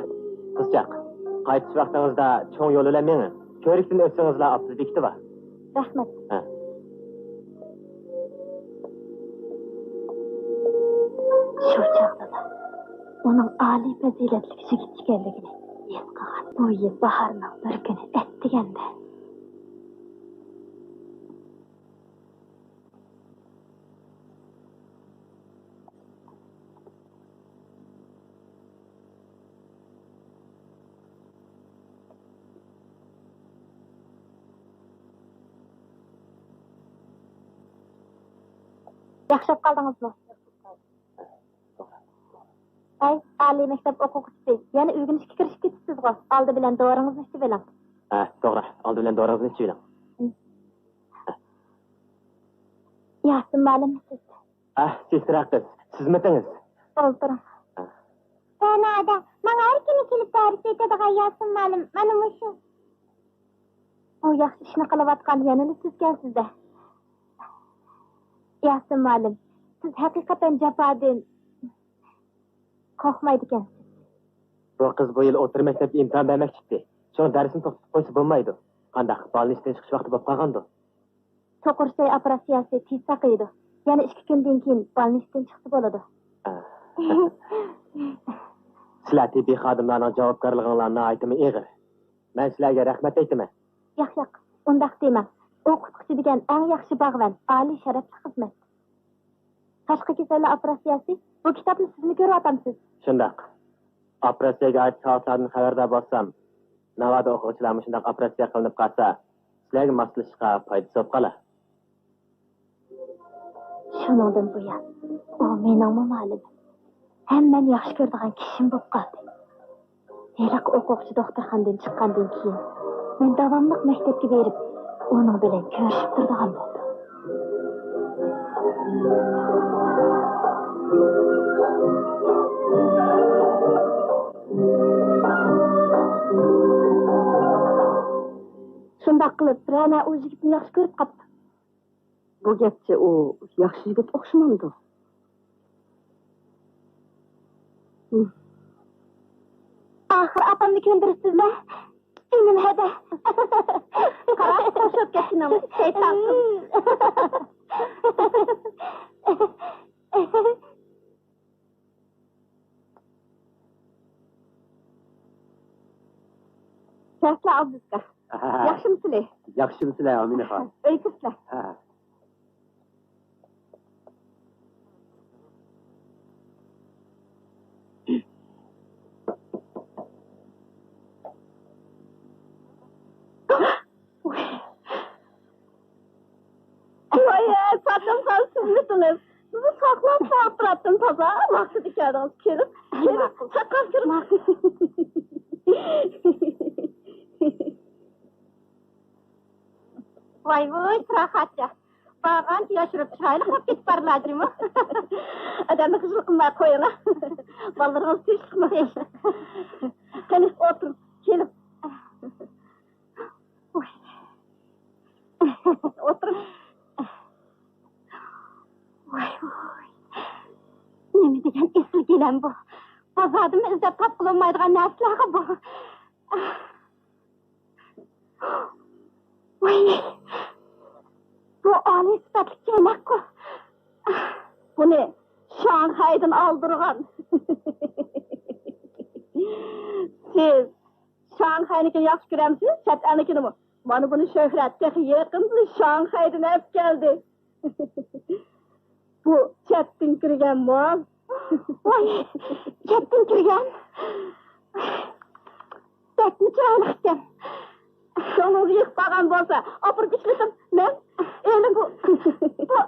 قىزچاق، قايتىش ۋاقتىڭىزدا چوڭ يول بىلەن مېڭىڭ. كۆۋرۈكتىن ئۆتسىڭىزلا ئاپتوبۇس بېكىتى بار. رەھمەت. ھە. شۇ چاغدىلا ئۇنىڭ ئالىي پەزىلەتلىك يىگىت ئىكەنلىكىنى ھېس قىلغان. بۇ يىل باھارنىڭ بىر كۈنى ئەتىگەندە. ياخشى بولۇپ قالدىڭىزمۇ؟ ھەي، ئالىي مەكتەپ ئوقۇغۇچىسى، يەنە ئۆگىنىشكە كىرىشىپ كېتىپسىزغۇ؟ ئالدى بىلەن دورىڭىزنى ئىچىۋېلىڭ. ھە، توغرا. ئالدى بىلەن دورىڭىزنى ئىچىۋېلىڭ. ياسىن مۇئەللىم، سىز. ئەھ، سېسترا قىز، سىزمىتىڭىز؟ ئولتۇرۇڭ. ئەھ. سەنادە، ماڭا ھەر كۈنى كېلىپ دەرس ئۆتىدىغان ياسىن مۇئەللىم، مانا مۇشۇ. بۇ ياخشى ئىشنى قىلىۋاتقان يەنىلا سىزكەنسىز-دە. ياسىن مۇئەللىم، سىز ھەقىقەتەن جاپادىن قورقمايدىكەنسىز. بۇ قىز بۇ يىل ئوتتۇرا مەكتەپكە ئىمتىھان بەرمەكچى ئىدى. شۇڭا دەرسنى توختىتىپ قويسا بولمايدۇ. قانداق، بالىنى ئىشتىن چىقىش ۋاقتى بولۇپ قالغاندۇ؟ سوقۇر چاي ئوپېراتسىيەسى تېز ساقىيىدۇ. يەنە ئىككى كۈندىن كېيىن بالىنى ئىشتىن چىقسا بولىدۇ. سىلەر تېببىي خادىملارنىڭ جاۋابكارلىقىڭلار ناھايىتىمۇ ئېغىر. مەن سىلەرگە رەھمەت ئېيتىمەن. ياق، ياق، ئۇنداق دېمەڭ. ئوقۇتقۇچى دېگەن ئەڭ ياخشى باغۋەن، ئالىي شەرەپلىك خىزمەت. تاشقى كېسەللەر ئوپېراتسىيەسى، بۇ كىتابنى سىزمۇ كۆرۈۋاتامسىز؟ شۇنداق. ئوپېراتسىيەگە ئائىت سائەتلەردىن خەۋەردار بولسام، ناۋادا ئوقۇغۇچىلار مۇشۇنداق ئوپېراتسىيە قىلىنىپ قالسا، سىلەرگە ماسلىشىشقا پايدىسى بولۇپ قالار. شۇنىڭدىن بۇيان، ئۇ مېنىڭمۇ مۇئەللىمىم ھەم مەن ياخشى كۆرىدىغان كىشىم بولۇپ قالدى. ھېلىقى ئوقۇغۇچى دوختۇرخانىدىن چىققاندىن كېيىن، مەن داۋاملىق مەكتەپكە بېرىپ، ئۇنىڭ بىلەن كۆرۈشۈپ تۇرىدىغان بولدۇم. شۇنداق قىلىپ رەنا ئۇ يىگىتنى ياخشى كۆرۈپ قاپتۇ. بۇ گەپچە ئۇ ياخشى يىگىت ئوخشىمامدۇ؟ ئاخىر ئاپامنى كۆندۈرۈپسىزلە. جېنىم ھەدە. قارا، خوش بوپ كەتكىنىڭ شەيتان قىز. كەلسىلە ئابدۇكا. ياخشىمۇسىلى؟ ياخشىمۇسىلە ئامىنەخان؟ ئۆيگە كىرسىلە. ھە. ۋاي، پاتىمخان، سىزمىسىڭىز؟ سىزنى ساقلاپ، ساقلاپ تۇراتتىم، تازا ۋاقتىدا كەلدىڭىز. كىرىڭ، كىرىڭ، ماقۇل. ساقلاپ كىرىڭ. ماقۇل. ۋاي ۋۇي، پاراخاتچە. بارغانچە ياشىرىپ، چىرايلىق بولۇپ كېتىپ بارلا جۇمۇ. ئادەمنى خىجىل قىلماي قويۇڭ. بالىلىرىڭىز تىنچلىقمۇ؟ تىنچلىق. قېنى، ئولتۇرۇڭ، كېلىڭ. ۋاي. ئولتۇرۇڭ. ۋاي ۋۇي. نېمە دېگەن ئېسىل گىلەم بۇ. بازاردىمۇ ئىزدەپ تاپقىلى بولمايدىغان نەرسىلەرغۇ بۇ. ۋاي، بۇ ئالىي سۈپەتلىك چەينەكقۇ. بۇنى شاڭخەيدىن ئالدۇرغان. سىز شاڭخەينىڭكىنى ياخشى كۆرەمسىز، چەت ئەلنىڭكىنىمۇ؟ مانا بۇنى شۆھرەت تېخى يېقىندىلا شاڭخەيدىن ئەپ كەلدى. بۇ چەتتىن كىرگەن مال. ۋاي، چەتتىن كىرگەن. بەكمۇ چىرايلىق ئىكەن. كۆڭلىڭىزگە يېقىپ قالغان بولسا، ئاپىرىپ ئىشلىتىڭ. مەن ئېلىڭ بۇ. بۇ.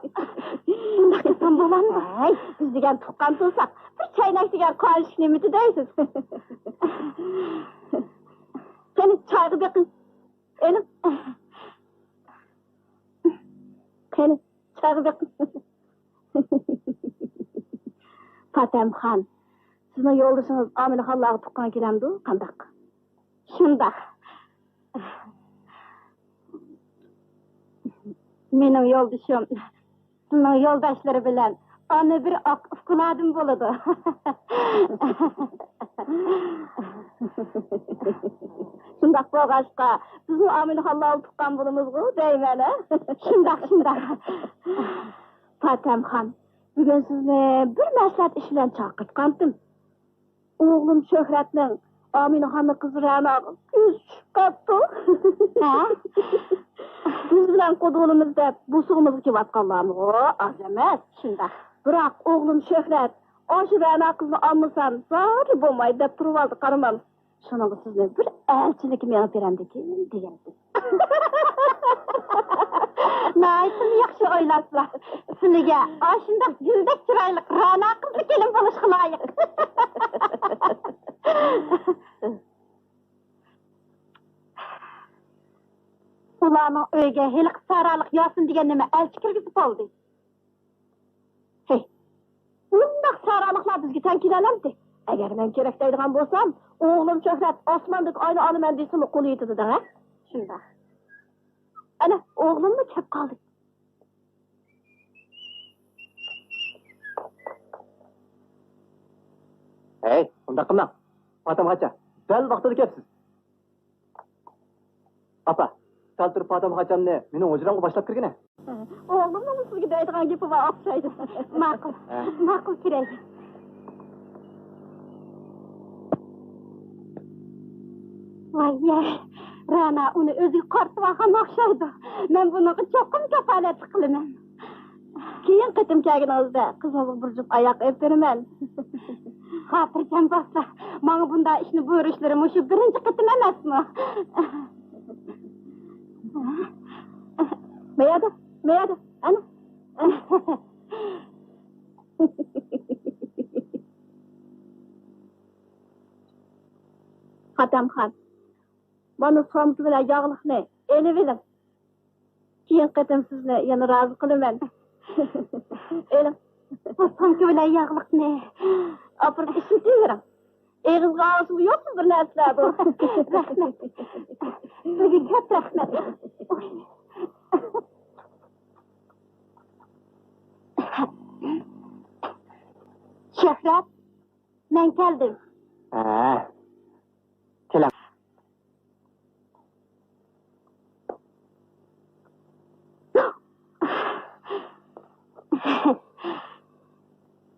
بۇنداق قىلسام بولامدۇ؟ ھەي، بىز دېگەن تۇغقان تۇرساق، بىر چەينەك دېگەن قانچىلىك نېمىتى دەيسىز؟ قېنى، چايغا بېقىڭ. ئېلىڭ. قېنى، چايغا بېقىڭ. پاتەمخان، سىزنىڭ يولدىشىڭىز ئامىنخانلارغا تۇغقان كېلەمدۇ، قانداق؟ شۇنداق. مېنىڭ يولدىشىم سىزنىڭ يولداشلىرى بىلەن ئانا بىر ئاق ئۇكىلاردىن بولىدۇ. شۇنداق بولغاچقا، بىزمۇ ئامىنخانلارغا تۇغقان بولىمىزغۇ دەيمەن، ھە؟ شۇنداق، شۇنداق. پاتەمخان، بۈگۈن سىزنى بىر مەسلىھەت ئىش بىلەن چاقىرتقانتىم. ئوغلۇم شۆھرەتنىڭ ئامىنخاننىڭ قىزى رەناغا كۆزى چۈشۈپ قاپتۇ. ھە؟ بىز بىلەن قۇدىلىمىز دەپ بۇسۇغىمىزغا كېلىۋاتقانلارمۇ ئاز ئەمەس. شۇنداق. بىراق ئوغلۇم شۆھرەت، ئاشۇ رەنا قىزنى ئالمىسام زادى بولمايدۇ دەپ تۇرۇۋالدى، قارىمام. شۇنىڭغا سىزنى بىر ئەلچىلىككە مېڭىپ بېرەمدىكىن دېگەنتىم. ناھايىتىمۇ ياخشى ئويلاپسىلەر. سىلىگە ئاشۇنداق گۈلدەك چىرايلىق رەنا قىزلا كېلىن بولۇشقا لايىق. ئۇلارنىڭ ئۆيىگە ھېلىقى سارالىق ياسىن دېگەن نېمە ئەلچى كىرگۈزۈپ بولدى. ھەي، ئۇنداق سارالىقلار بىزگە تەڭ كېلەلەمتى؟ ئەگەر مەن كېرەك دەيدىغان بولسام، ئوغلۇم شۆھرەت ئاسماندىكى ئاينى ئالىمەن دېسىمۇ قۇلى يېتىدۇ دەڭە. شۇنداق. ئەنە، ئوغلۇممۇ كەپ قالدى. ھەي، ئۇنداق قىلماڭ. پاتەمخانچە، دەل ۋاقتىدا كەپسىز. ئاپا، سەل تۇرۇپ پاتەمخانچامنى مېنىڭ ھۇجرامغا باشلاپ كىرگىنە. ئوغلۇمنىڭ سىزگە دەيدىغان گېپى بار ئوخشايدۇ. ماقۇل، ھە. ماقۇل، كىرەي. ۋاي يەي، رەنا ئۇنى ئۆزىگە قارىتىۋالغان ئوخشايدۇ. مەن بۇنىڭغا چوقۇم كاپالەتلىك قىلىمەن. كېيىن قېتىم كەلگىنىڭىزدە قىزىڭىزغا بىر جۈپ ئاياغ ئېلىپ بېرىمەن. خاتىرجەم بولسا، ماڭا بۇنداق ئىشنى بۇيرۇشلىرى مۇشۇ بىرىنچى قېتىم ئەمەسمۇ؟ مەيەردە، مەيەردە، ئەنە. پاتەمخان، مانا سومكا بىلەن ياغلىقنى ئېلىۋېلىڭ. كېيىن قېتىم سىزنى يەنە رازى قىلىمەن. ئېلىڭ. بۇ سومكا بىلەن ياغلىقنى ئاپىرىپ ئىشلىتىۋېرىڭ. ئېغىزغا ئالغۇسىمۇ يوقمۇ بىر نەرسىلەر بۇ؟ رەھمەت. سىزگە كۆپ رەھمەت. شۆھرەت، مەن كەلدىم. ھە. كېلىڭ.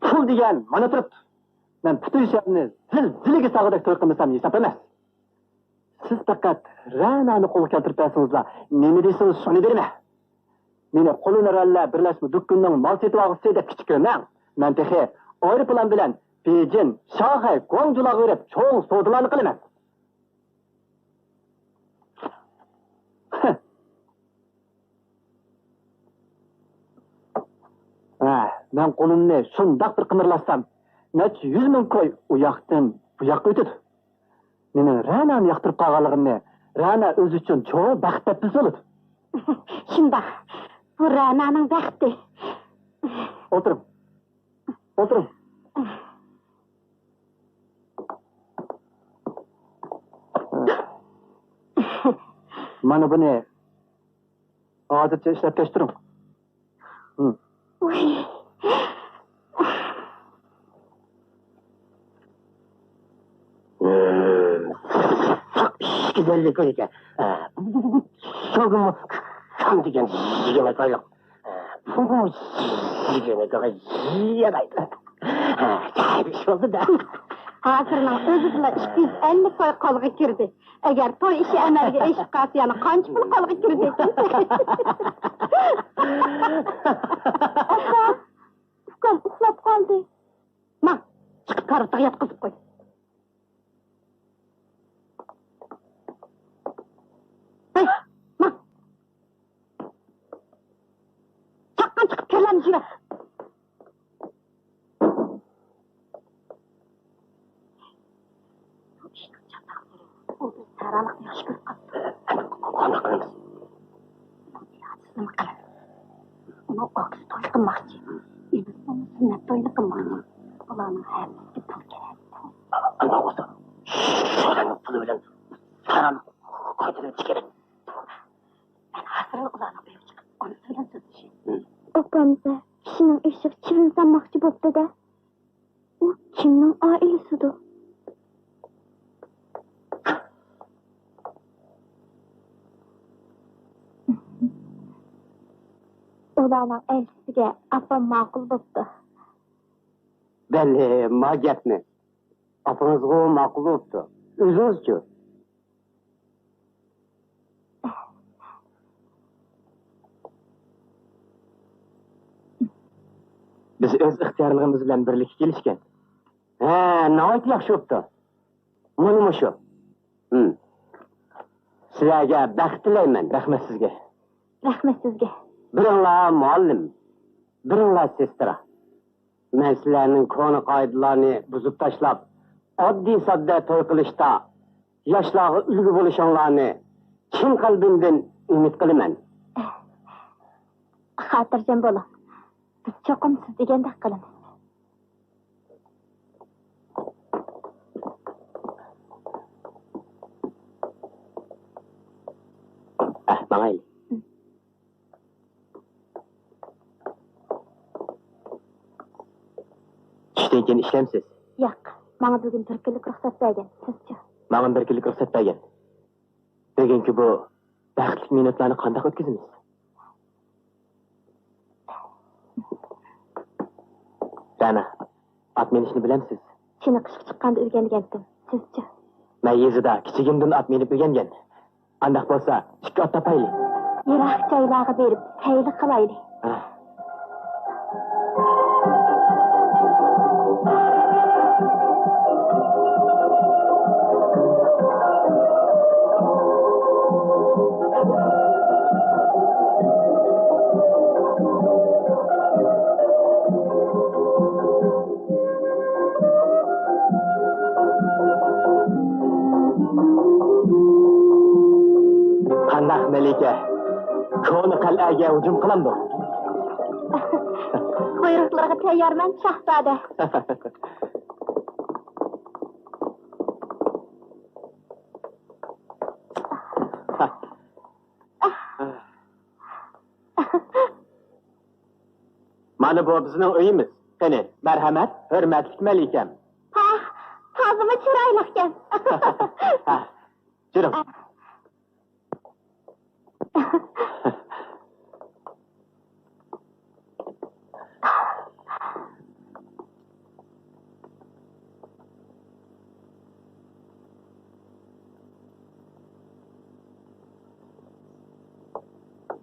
پۇل دېگەن مانا تۇرۇپتۇ. مەن پۈتۈن شەھەرنى زىلزىلىگە سالغۇدەك توي قىلمىسام ھېساب ئەمەس. سىز پەقەت رەنانى قولغا كەلتۈرۈپ بەرسىڭىزلا، نېمە دېسىڭىز شۇنى بېرىمەن. مېنى قولۇنەرەنلەر بىرلەشمە دۇكىنىنىڭ مال سېتىۋالغۇچىسى دەپ كىچىك كۆرمەڭ. مەن تېخى ئايروپىلان بىلەن بېيجىڭ، شاڭخەي، گۇاڭجۇلارغا بېرىپ چوڭ سودىلارنى قىلىمەن. ھە، مەن قولۇمنى شۇنداق بىر قىمىرلاتسام، نەچچە يۈز مىڭ كوي ئۇ ياقتىن بۇ ياققا ئۆتىدۇ. مېنىڭ رەنانى ياقتۇرۇپ قالغانلىقىمنى رەنا ئۆزى ئۈچۈن چوڭ بەخت دەپ بىلسە بولىدۇ. شۇنداق، بۇ رەنانىڭ بەختى. ئولتۇرۇڭ. ئولتۇرۇڭ. مانا بۇنى ھازىرچە ئىشلەپ كەچتۈرۈڭ. ھىم. ۋاي. ھىم. ساق ئىش گۈزەللىك ئىكەن. ھە، بۇ، بۇ، بۇ، بۇ، شۇ، بۇ، بۇ، كام دېگەن يېگىنە كويلۇق. بۇ يېگىنە كوي يېگەن. ھە، جايىدا ئىش بولدى-دە. ھازىرنىڭ ئۆزىدىلا ئىككى يۈز ئەللىك كوي قولغا كىردى. ئەگەر توي ئىشى ئەمەلگە ئېشىپ قالسا، يەنە قانچە پۇل قولغا كىرىدىكىن؟ ئاپا، ئۇكام ئۇخلاپ قالدى. ماڭ، چىقىپ كارىۋىتىغا ياتقۇزۇپ قوي. ھەي، ماڭ. چاققان چىقىپ كىرلەرنى يۈرە. بۇ ئىشنىڭ چاتاقلىرى، ئۇ بىز سارالىقنى ياخشى كۆرۈپ قاپتۇ. قانداق قىلىمىز؟ ئۇنىڭ ئىلاجىسى نېمە قىلىمىز؟ ئۇنىڭ ئاكىسى توي قىلماقچى. ئىنىسىنىڭ سۈننەت تويىنى قىلماقچى. بۇلارنىڭ ھەممىسىگە پۇل كېرەك. ئانداق بولسا، شۇلارنىڭ پۇلى بىلەن سارالىق قايتۇرۇۋېتىش كېرەك. مەن ھازىرلا ئۇلارنىڭ ئۆيىگە چىقىپ، ئانىسى بىلەن سۆزلىشەي. ئاپامزە، كىشىنىڭ ئېشىغا چىۋىن سالماقچى بوپتۇ-دە. ئۇ كىمنىڭ ئائىلىسىدۇ؟ ئۇلارنىڭ ئەلچىسىگە ئاپام ماقۇل بوپتۇ. بەلى، ما گەپنى. ئاپىڭىزغۇ ماقۇل بوپتۇ. ئۆزىڭىزچۇ؟ بىز ئۆز ئىختىيارلىقىمىز بىلەن بىرلىككە كېلىشكەن. ھە، ناھايىتى ياخشى بوپتۇ. مانا مۇشۇ. ھىم. سىلەرگە بەخت تىلەيمەن. رەھمەت سىزگە. رەھمەت سىزگە. بىرىڭلار مۇئەللىم، بىرىڭلار سېسترا. مەن سىلەرنىڭ كونا قائىدىلارنى بۇزۇپ تاشلاپ، ئاددىي-ساددا توي قىلىشتا ياشلارغا ئۈلگە بولۇشۇڭلارنى چىن قەلبىمدىن ئۈمىد قىلىمەن. خاتىرجەم بولۇڭ، بىز چوقۇم سىز دېگەندەك قىلىمىز. ئەھ، ماڭايلى. چۈشتىن كېيىن ئىشلەمسىز؟ ياق، ماڭا بۈگۈن بىر كۈنلۈك رۇخسەت بەرگەن، سىزچۇ؟ ماڭىمۇ بىر كۈنلۈك رۇخسەت بەرگەن. بۈگۈنكى بۇ بەختلىك مىنۇتلارنى قانداق ئۆتكۈزىمىز؟ رەنا، ئات مىنىشنى بىلەمسىز؟ چېنىقىشقا چىققاندا ئۆگەنگەنتىم. سىزچۇ؟ مەن يېزىدا كىچىكىمدىن ئات مىنىپ ئۆگەنگەن. ئانداق بولسا، ئىككى ئات تاپايلى. يىراق جايلارغا بېرىپ سەيلە قىلايلى. ھە. قانداق، مەلىكە؟ كونا قەلئەگە ھۇجۇم قىلامدۇ؟ بۇيرۇقلىرىغا تەييارمەن، شاھزادە. مانا بۇ بىزنىڭ ئۆيىمىز. قېنى، مەرھەمەت، ھۆرمەتلىك مەلىكەم. ھا، تازىمۇ چىرايلىقكەن. ھە، جۈرۈڭ.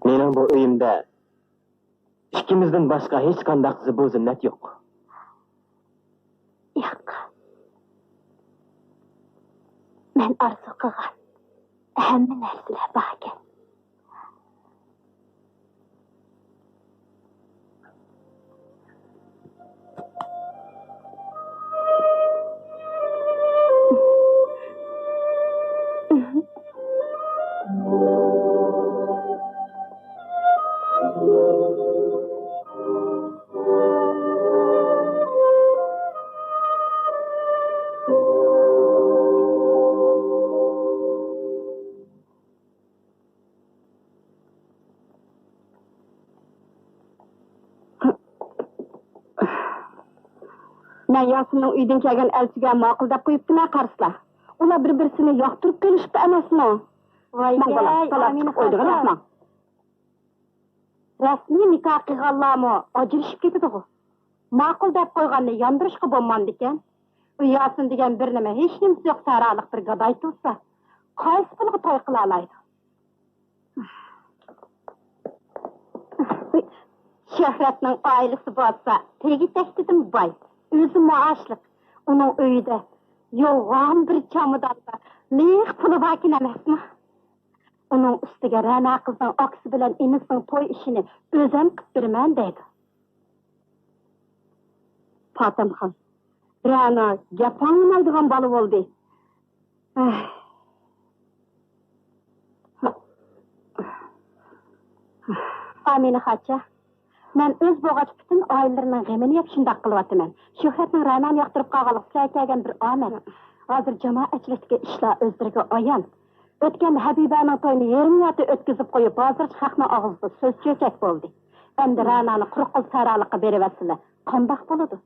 مېنىڭ بۇ ئۆيۈمدە ئىككىمىزدىن باشقا ھېچقانداق زىبۇ زىننەت يوق. ياق. مەن ئارزۇ قىلغان ھەممە نەرسىلەر باركەن. مەن ياسىننىڭ ئۆيىدىن كەلگەن ئەلچىگە ماقۇل دەپ قويۇپتىمەن قارىسىلا. ئۇلار بىر-بىرسىنى ياقتۇرۇپ كېلىشىپتۇ ئەمەسمۇ؟ ۋايجاي، ماڭغىلا، تالاپ ئامىنە چىقىپ ئويدىغىنى خاچا. رەسمىي نىكاھ قىلغانلارمۇ ئاجرىشىپ كېتىدىغۇ. ماقۇل دەپ قويغاننى ياندۇرۇشقا بولمامدىكەن؟ ئۇ ياسىن دېگەن بىر نېمە، ھېچنېمىسى يوق ساراڭلىق بىر گاداي تۇرسا، قايسى پۇلغا توي قىلالايدۇ؟ شۆھرەتنىڭ ئائىلىسى بولسا تېگى-تەكتىدىن باي، ئۆزى مائاشلىق. ئۇنىڭ ئۆيىدە يوغان بىر چاماداندا لىق پۇلى باركەن ئەمەسمۇ؟ ئۇنىڭ ئۈستىگە رەنا قىزنىڭ ئاكىسى بىلەن ئىنىسىنىڭ توي ئىشىنى ئۆزەم قىپ بېرىمەن دەيدۇ. پاتەمخان، رەنا گەپ ئاڭلىمايدىغان بالا بولدى. ئەھ. ئامىنە خاچا، مەن ئۆز بولغاچ پۈتۈن ئائىلىلىرىنىڭ غېمىنى يەپ شۇنداق قىلىۋاتىمەن. شۆھرەتنىڭ رەنانى ياقتۇرۇپ قالغانلىقى سىلەرگە كەلگەن بىر ئامەت. ھازىر جامائەتچىلىكتىكى ئىشلار ئۆزلىرىگە ئايان. ئۆتكەندە ھەبىبەنىڭ تويىنى يېرىم يارتى ئۆتكۈزۈپ قويۇپ، ھازىرچە خەقنىڭ ئاغزىدا سۆز چۆچەك بولدى. ئەمدى رەنانى قۇرۇق قول ساراڭلىققا بېرىۋەتسىلە، قانداق بولىدۇ؟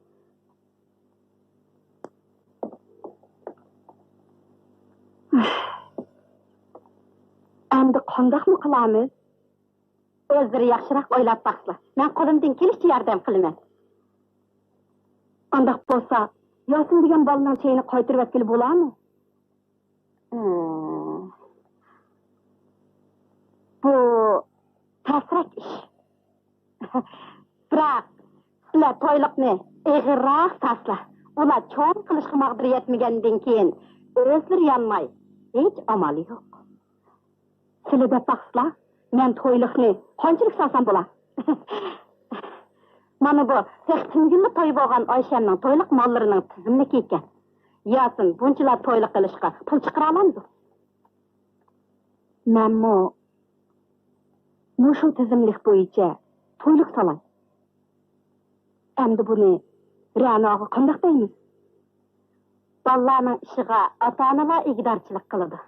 ئەمدى قانداقمۇ قىلارمىز؟ ئۆزلىرى ياخشىراق ئويلاپ باقسىلا، مەن قولۇمدىن كېلىشىچە ياردەم قىلىمەن. ئانداق بولسا، ياسىن دېگەن بالىنىڭ چېيىنى قايتۇرۇۋەتكىلى بولارمۇ؟ ھىم. بۇ تەسرەك ئىش. بىراق، سىلەر تويلۇقنى ئېغىرراق تاسلا. ئۇلار چوڭ قىلىشقا ماغدۇرى يەتمىگەندىن كېيىن، ئۆزلىرى يانماي، ھېچ ئامال يوق. سىلە دەپ باقسىلا، مەن تويلۇقنى قانچىلىك سالسام بولا؟ مانا بۇ تېخى تۈنۈگۈنلا توي بولغان ئايشەمنىڭ تويلۇق ماللىرىنىڭ تىزىملىكى ئىكەن. ياسىن بۇنچىلا تويلۇق قىلىشقا پۇل چىقىرالامدۇ؟ مەنمۇ مۇشۇ تىزىملىك بويىچە تويلۇق سالاي. ئەمدى بۇنى رەناغا قانداق دەيمىز؟ بالىلارنىڭ ئىشىغا ئاتا-ئانىلار ئىگىدارچىلىق قىلىدۇ.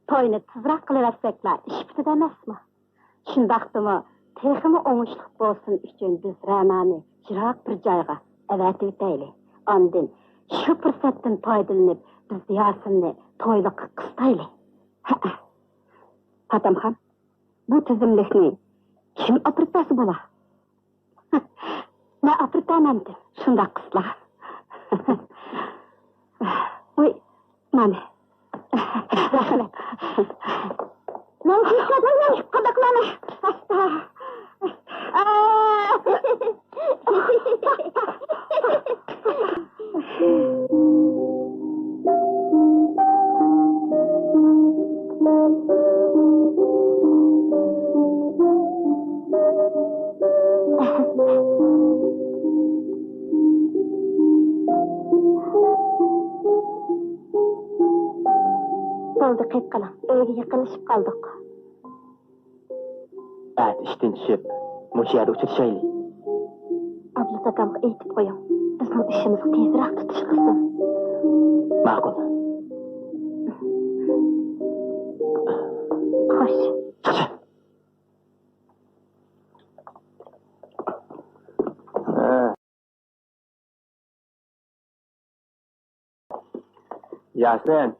توينى تېزراق قىلىۋەتسەكلا ئىش پۈتىدۇ ئەمەسمۇ؟ شۇنداقتىمۇ تېخىمۇ ئوڭۇشلۇق بولسۇن ئۈچۈن بىز رەنانى يىراق بىر جايغا ئەۋەتىۋېتەيلى. ئاندىن شۇ پۇرسەتتىن پايدىلىنىپ بىز ياسىننى تويلۇققا قىستايلى. ھەئە. پاتەمخان، بۇ تىزىملىكنى كىم ئاپىرىپ بەرسە بولا؟ مەن ئاپىرىپ بەرمەمدىم، شۇنداق قىزلار. ۋۇي، مانا. رەھمەت. مەن كېسىلىپ قانداق قىلىمەن؟ بولدى، قېيىپ قېلىڭ. ئۆيگە يېقىنلىشىپ قالدۇق. ئەتە ئىشتىن چۈشۈپ، مۇشۇ يەردە ئۇچرىشايلى. ئابلىز ئاكامغا ئېيتىپ قويۇڭ، بىزنىڭ ئىشىمىزغا تېزرەك تۇتۇش قىلسۇن. ماقۇل. خوش. چىقىشە. ياسىن!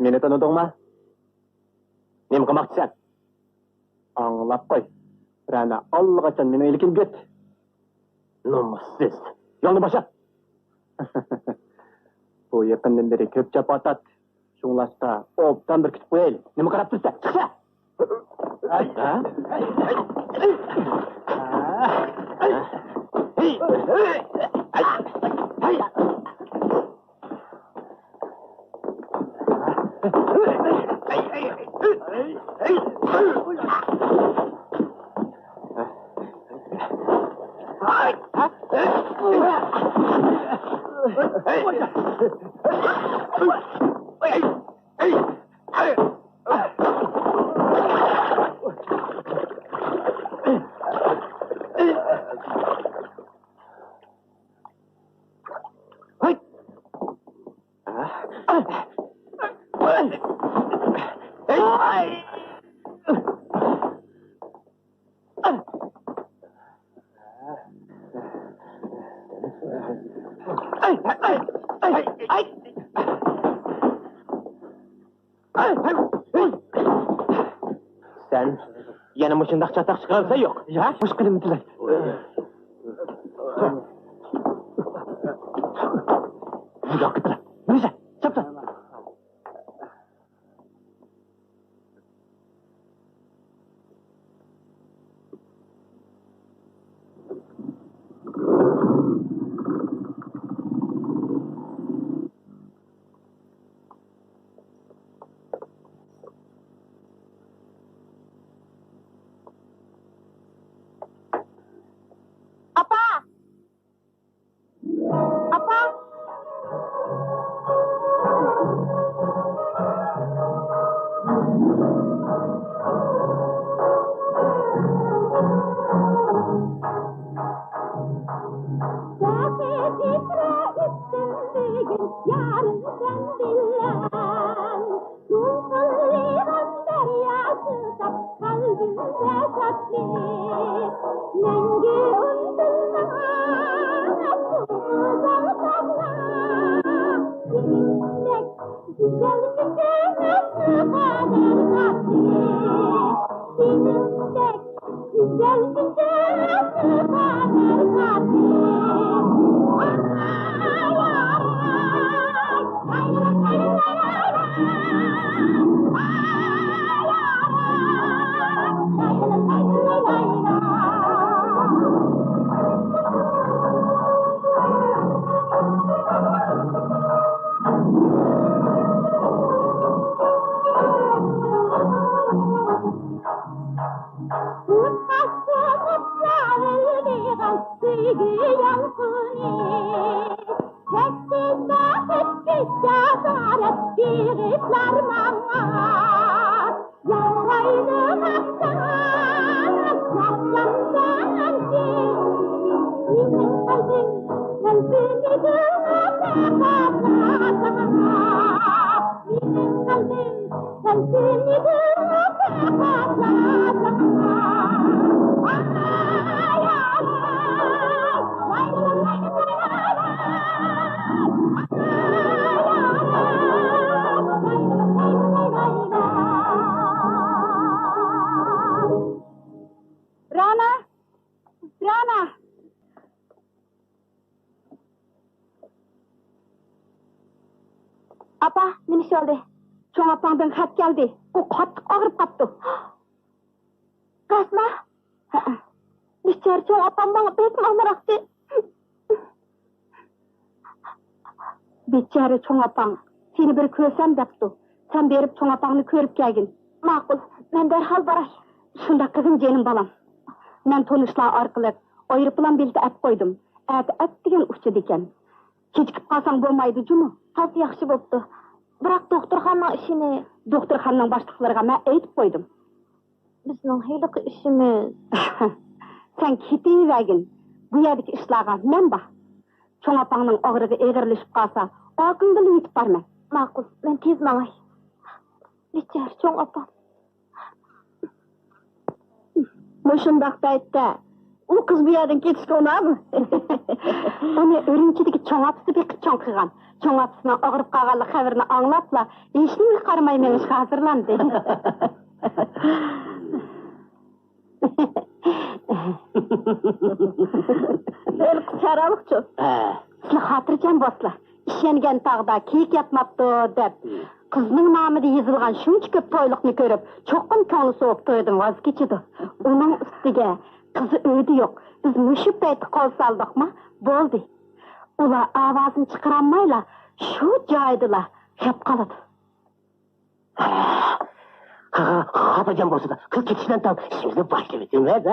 مېنى تونۇدۇڭمۇ؟ نېمە قىلماقچىسەن؟ ئاڭلاپ قوي، رەنا ئاللىقاچان مېنىڭ ئىلكىمگە كەتتى. نومۇسسىز! يولنى بوشا! بۇ يېقىندىن بېرى كۆپ جاپا تارتتى. شۇڭلاشقا ئوبدان بىر كۈتۈپ قويايلى. نېمە قاراپ تۇرىسەن؟ چىقسا! سەن يەنە مۇشۇنداق چاتاق چىقىرارسەن يوق. ياق، مۇشۇ قېتىمكىلەر. بۇ ياققا تەرەپ. مېنىڭچە، چاپسان. ئاپا! ئاپا! دولقۇنلىغان دەريا سۇساپ، قەلبىمدە شادلىق، مەڭگۈ ئۇنتۇلماس بۇ گۈزەل تاغلار. سېنىڭدەك گۈزەل كۈتۈمەس بۇ قەدەر تاتلىق، سېنىڭدەك سۈيگۈ يالقۇنى، چەكسىز بەخت، جاسارەت بېغىشلار ماڭا. يارايدۇ ماختاپ، ماختاپ سەنكى. مېنىڭ قەلبىم تەلپۈنىدۇ پەقەتلا ساڭا. مېنىڭ قەلبىم رانا! رانا! ئاپا، نېمە ئىش بولدى؟ چوڭ ئاپاڭدىن خەت كەلدى. ئۇ قاتتىق ئاغرىپ قاپتۇ. راستما؟ ھەئە. بىچارە چوڭ ئاپام ماڭا بەكمۇ ئامراقتى. بىچارە چوڭ ئاپاڭ سېنى بىر كۆرسەم دەپتۇ. سەن بېرىپ چوڭ ئاپاڭنى كۆرۈپ كەلگىن. ماقۇل، مەن دەرھال باراي. شۇنداق قىزىم، جېنىم بالام. مەن تونۇشلار ئارقىلىق ئايروپىلان بېلىتى ئەپ قويدۇم. ئەتە ئەتىگەن ئۇچىدىكەن. كېچىكىپ قالساڭ بولمايدۇ جۇمۇ. تازا ياخشى بوپتۇ. بىراق دوختۇرخانىنىڭ ئىشىنى. دوختۇرخانىنىڭ باشلىقلىرىغا مەن ئېيتىپ قويدۇم. بىزنىڭ ھېلىقى ئىشىمىز. سەن كېتىۋەرگىن. بۇ يەردىكى ئىشلارغا مەن بار. چوڭ ئاپاڭنىڭ ئاغرىقى ئېغىرلىشىپ قالسا، ئاكىڭ بىللە يېتىپ بارىمەن. ماقۇل، مەن تېز ماڭاي. بىچارە چوڭ ئاپام. مۇشۇنداق پەيتتە ئۇ قىز بۇ يەردىن كېتىشكە ئۇنامدۇ؟ ئۇنى ئۈرۈمچىدىكى چوڭ ئاپىسى بېقىپ چوڭ قىلغان. چوڭ ئاپىسىنىڭ ئاغرىپ قالغانلىقى خەۋىرىنى ئاڭلاپلا، ھېچنېمىگە قارىماي مېڭىشقا ھازىرلاندى. ھېلىقى ساراۋۇقچۇ؟ ھە. سىلەر خاتىرجەم بولسىلا، ئىشەنگەن تاغدا كېيىك ياتماپتۇ دەپ، قىزنىڭ نامىدا يېزىلغان شۇنچە كۆپ تويلۇقنى كۆرۈپ، چوقۇم كۆڭلى سوۋۇپ تويدىن ۋاز كېچىدۇ. ئۇنىڭ ئۈستىگە قىزى ئۆيدە يوق. بىز مۇشۇ پەيتتە قول سالدۇقما، بولدى. ئۇلار ئاۋازىنى چىقىرالمايلا، شۇ جايىدىلا خەپ قالىدۇ. خاتىرجەم بولسىلا، قىز كېتىشتىن تاڭ ئىشىمىزنى باشلىۋېتىمىز.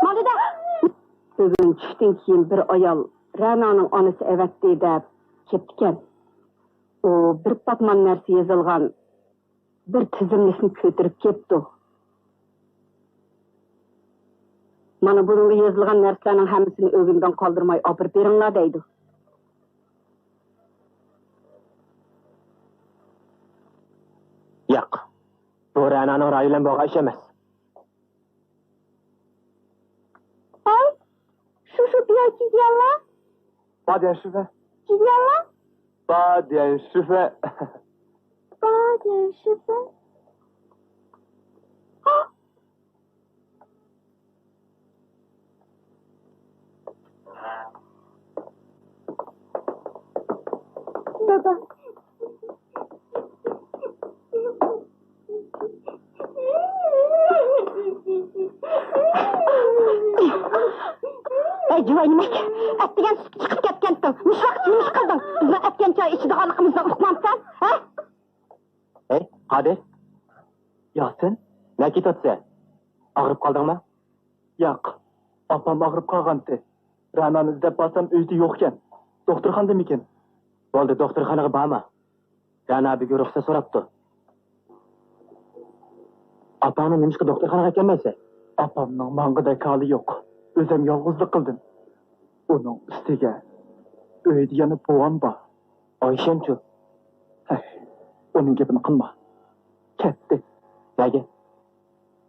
ماندىدا. بۈگۈن چۈشتىن كېيىن بىر ئايال رەنانىڭ ئانىسى ئەۋەتتى دەپ كەپتىكەن. ئۇ بىر پاتمان نەرسە يېزىلغان بىر تىزىملىكنى كۆتۈرۈپ كەپتۇ. مانا بۇنىڭغا يېزىلغان نەرسىلەرنىڭ ھەممىسىنى ئۆگۈندىن قالدۇرماي ئاپىرىپ بېرىڭلار دەيدۇ. ياق، بۇ رەنانىڭ رايى بىلەن بولغان ئىش ئەمەس. ھەي، شۇ شۇ بىيا كېزىيەنلا. با دېگەن شۇفە. كېزىيەنلا. با دېگەن شۇفە. با دېگەن شۇفە. دادا. ئەي جۇۋاينىمەك، ئەتىگەن سۈتكە چىقىپ كەتكەنتىڭ. مۇشۇ ۋاقىت نېمە ئىش قىلدىڭ؟ بىزنىڭ ئەتىگەن چاي ئىچىدىغانلىقىمىزنى ئۇقمامسەن، ھە؟ ھەي قادىر، ياسىن، نەگە كېتىۋاتىسەن؟ ئاغرىپ قالدىڭمۇ؟ ياق، ئاپام ئاغرىپ قالغانتى. رەنانى ئىزدەپ بارسام ئۆيدە يوقكەن. دوختۇرخانىدىمىكىن؟ بولدى، دوختۇرخانىغا بارما. رەنا بۈگۈن رۇخسەت سوراپتۇ. ئاپاڭنى نېمىشقا دوختۇرخانىغا ئەكەلمەيسەن؟ ئاپامنىڭ ماڭغۇدەك ھالى يوق. ئۆزۈم يالغۇزلۇق قىلدىم. ئۇنىڭ ئۈستىگە ئۆيدە يەنە بوۋام بار. ئايشەمچۇ؟ ھەي، ئۇنىڭ گېپىنى قىلما. كەتتى. نەگە؟